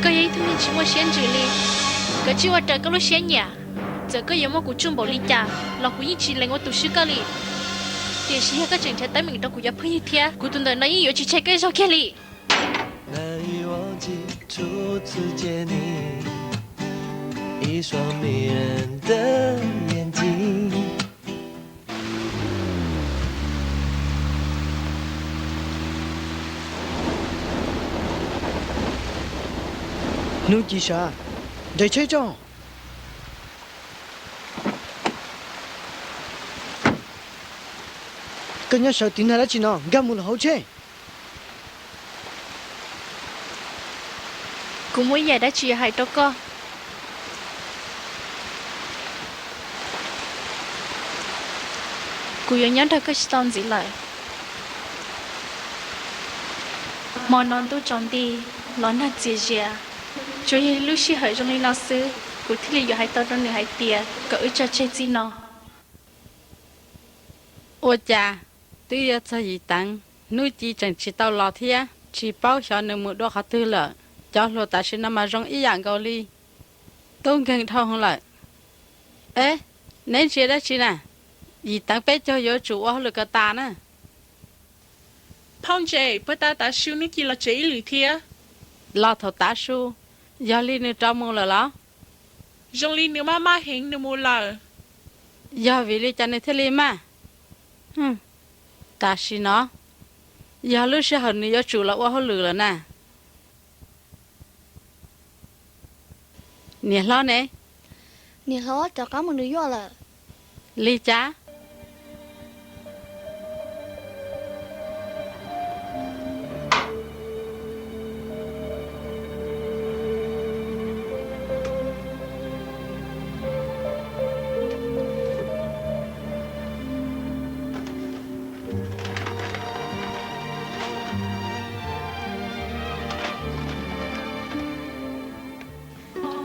Koj yog ib tug neeg tsis muaj siab ntsws li. Koj tsis ua raws koj lub siab nyiam. Txawm koj yuav muab kuv tsuj npaum li cas los kuv yeej tsis lees ua tus swb koj li. Tiam sis yog koj tseem nrhiav teeb meem rau kuv cov phooj ywg thiab, kuv tus ntawm no yeej yuav tsis tseg koj ib zaug kiag li. Hnub Ci Sav, nres tsheb tso. Koj nyob sawv tiv nag dab tsi no, nkag mus lawm hauv tsheb. Kuv muaj ib yam dab tsi yuav hais rau koj. Kuv yuav nyob nrog koj tsis tau ntxiv lawm. Hmo no ntuj tsaus nti, los nag txias zias, tsuas yog lub sij hawm zoo li no xwb kuv thiaj li yuav hais tau rau nws hais tias kom wb tso tseg txij no. Ua cas twb yuav txog Yim Teev, Hnub Ci tseem tsis tau los thiab, tsis paub xyov nws mus dua qhov twg lawm. Cov hluas tam sim no mas zoo ib yam nkaus li tub nkeeg dhau hwv lawm. Eb, neb ntsia dab tsi na? Yim Teev peb caug yuav tsum ua hauj lwm kom tas na. Phauj Ntses, puag ta tav su Hnub Ci los tsev ib lwm thiab. Los thaum tav su, yog li nws rov mus lawm los? Zoo li nws maj maj heev nws mus lawm. Yog vim li cas nws thiaj li maj? Tam sim no yog lub sij hawm nws yuav tsum los ua hauj lwm lawm na. Niam hlob ne? Niam hlob rov qab mus nws yuaj lawm. Li cas?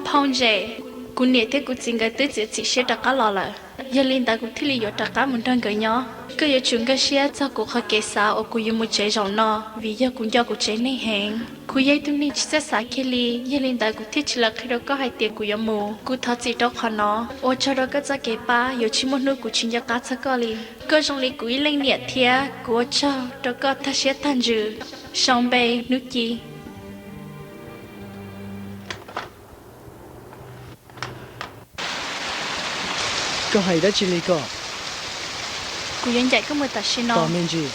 Phauj Ntses, kuv niam thiab kuv txiv nkawd twb txiav txim siab rov qab los lawm, yog li ntawd kuv thiaj li yuav rov qab mus nrog nkawd nyob. Koj yuav tsum nkag siab txog kuv qhov kev xav uas kuv yuav mus tsev zaum no, vim yog kuv nco kuv tsev neeg heev. Kuv yog ib tug neeg tsis txawj xav kiag li, yog li ntawd kuv thiaj tsis los qhia rau koj hais tias kuv yuav mus. Kuv thov txim rau qhov no, ua tsaug rau koj txoj kev pab, yuav tsis muaj hnub kuv tsis nco qab txog koj li. Koj zoo li kuv ib leej niam thiab kuv ua tsaug rau koj tag siab tag ntsws. Sau npe, Hnub Ci. Koj hais dab tsi li ko? Kuv yuav ncaim koj mus tam sim no. Tos me ntsis.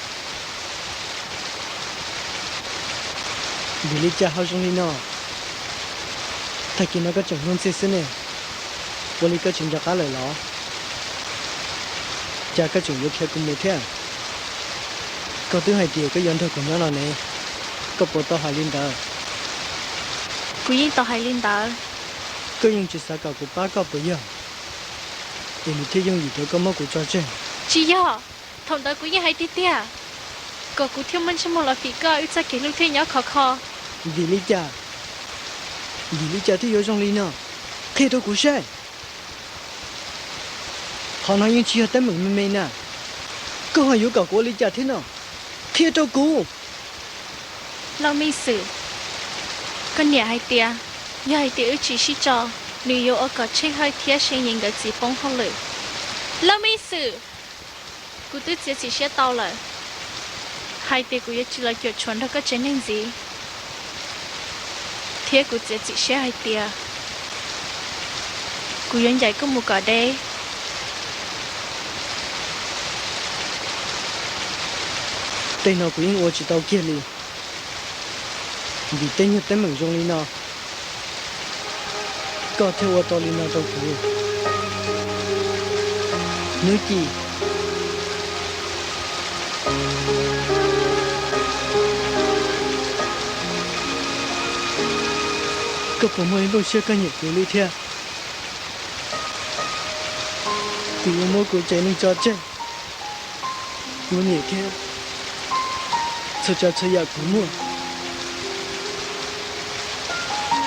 Vim li cas ho zoo li no? Tag kis no koj tseem luag ntxhi xwb ne, ua li koj tsis nco qab lawm los? Cas koj tseem yuav khiav kuv mus thiab? Koj twb hais tias koj yuav nrog kuv nyob no ne, koj puas tau hais li ntawd? Kuv yeej tau hais li ntawd. Koj yeej tsis xav kom kuv pab koj puas yog? Es nws thiaj yooj yim rau koj muab kuv tso tseg. Tsis yog, thaum ntawd kuv yeej hais tiag tiag, kom kuv thiaj muaj ntsej muag los fim koj, wb txoj kev hlub thiaj nyob khov kho. Vim li cas? Vim li cas thiaj yuav zoo li no? Qhia rau kuv saib. Qhov no yeej tsis yog teeb meem me me na. Koj ho yuav kom kuv ua li cas thiab no? Qhia rau kuv. Lauj Meej Xwm, koj niam hais tias, yog hais tias wb tsis sib tso, nws yuav ua kom Tsheej Hawj thiab See Yees nkawd txiv poob hauj lwm. Lauj Meej Xwm, kuv twb txiav txim siab tau lawm, hais tias kuv yuav tsis los cuam tshuam nrog koj tsev neeg ntxiv, thiab kuv txiav txim siab hais tias kuv yuav ncaim koj mus kom deb. Tej no kuv yeej ua tsis tau kiag li, vim tej nyuag teeb meem zoo li no, koj thiaj ua tau li no rau kuv. Hnub Ci, koj puas muaj ib nplooj siab koj nyiam kuv li thiab? Kuv yuav muab kuv tsev neeg tso tseg, kuv niam thiab txhua tsav txhua yam kuv muaj,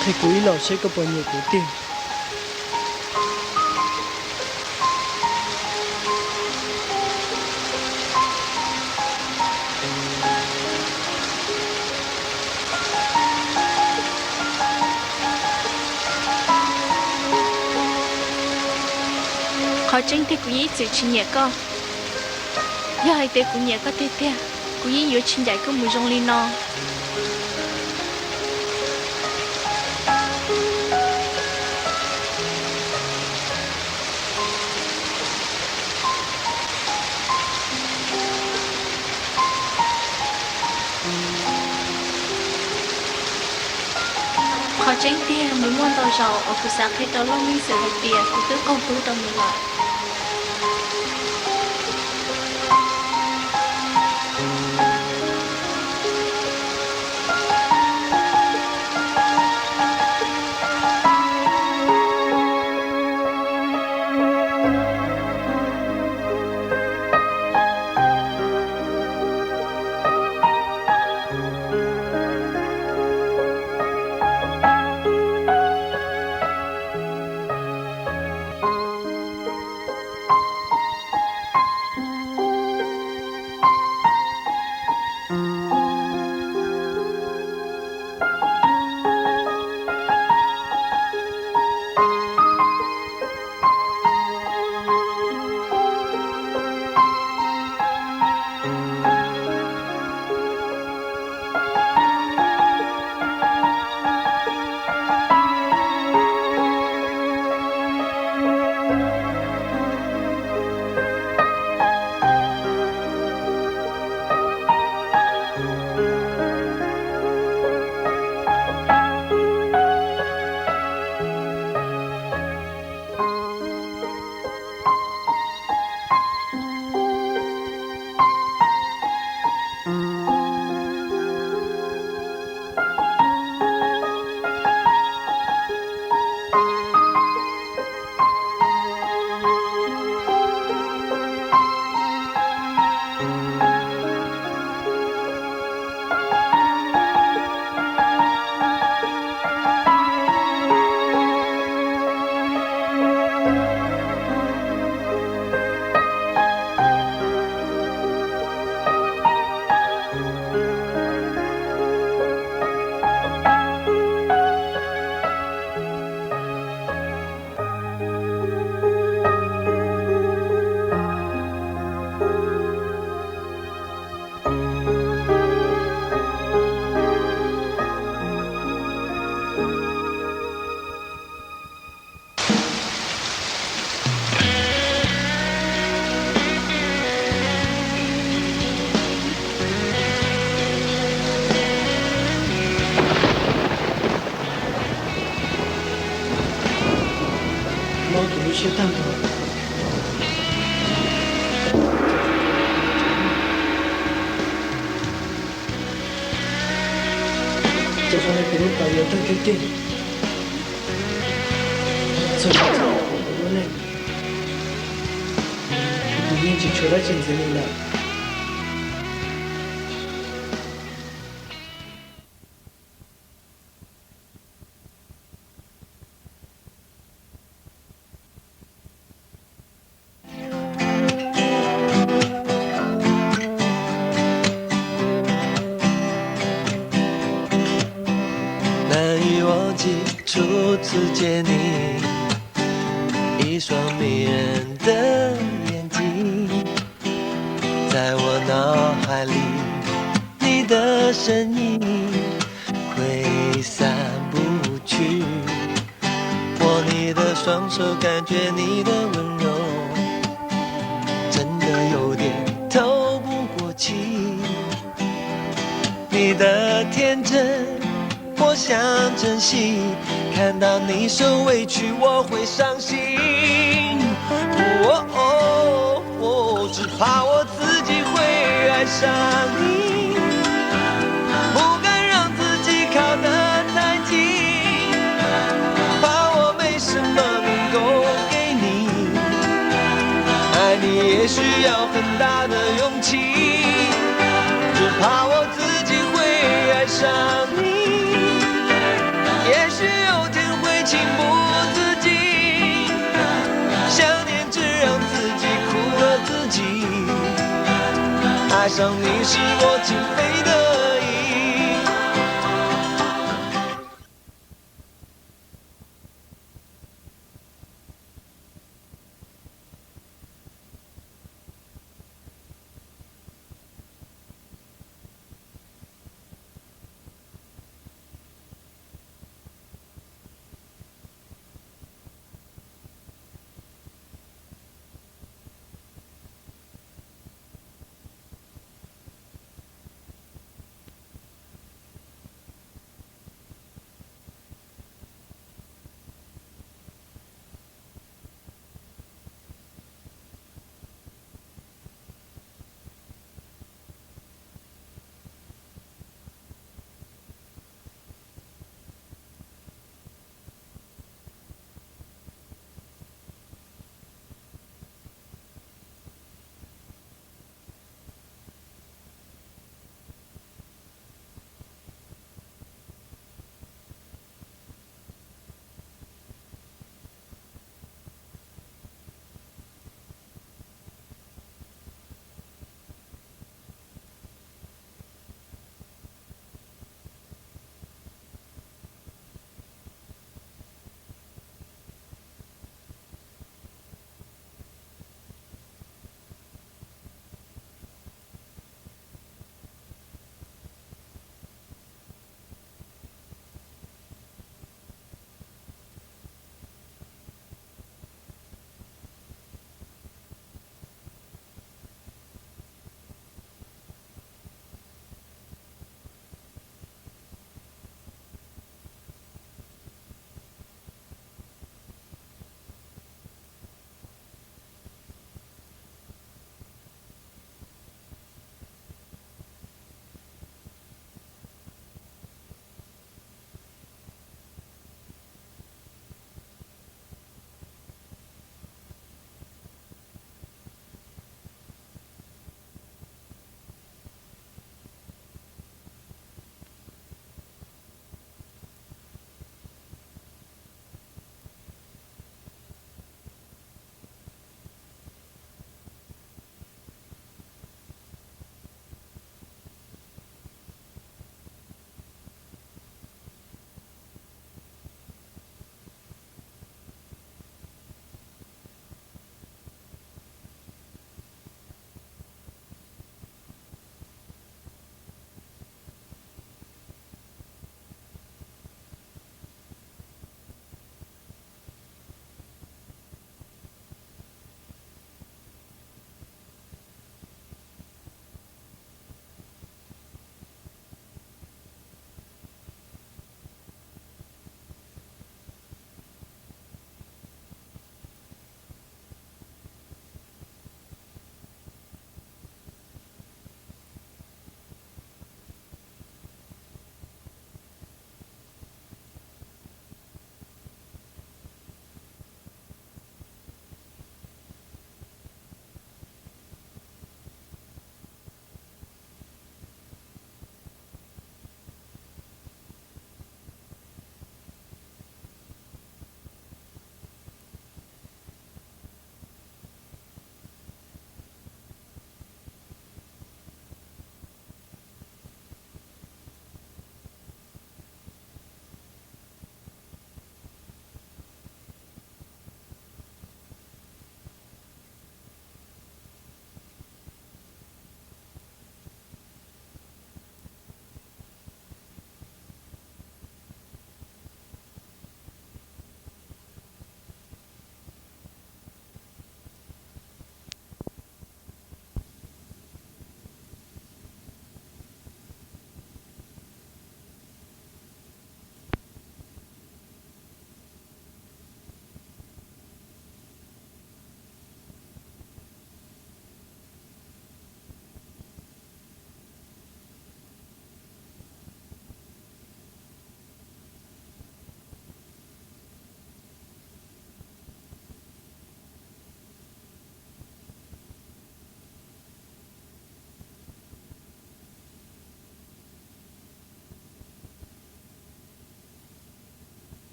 qhia kuv ib los seb koj puas nyiam kuv tiag. Qhov tseeb tiag kuv yeej ib txwm tsis nyiam koj. Yog hais tias kuv nyiam koj tiag tiag, kuv yeej yuav tsis ncaim koj mus zoo li no. Qhov tseeb tiag nws muaj ntau zaus uas kuv xav qhia rau Lauj Meej Xwm hais tias kuv twb qaug hlub rau nws lawm. Mob kuv lub siab tag nrho. Ces zoo li kuv lub pas yuav tawg kiag kiag. Txog kuv lub neej, kuv yeej tsis tshuav dab tsi ntxiv li lawm. Nàn, 你的天真，我想珍惜。看到你受委屈，我会伤心。哦，只怕我自己会爱上你，不敢让自己靠得太近，怕我没什么能够给你。爱你也需要很大的勇气。 只怕我自己会爱上你，也许有天会情不自禁，想念只让自己苦了自己。爱上你是我情非得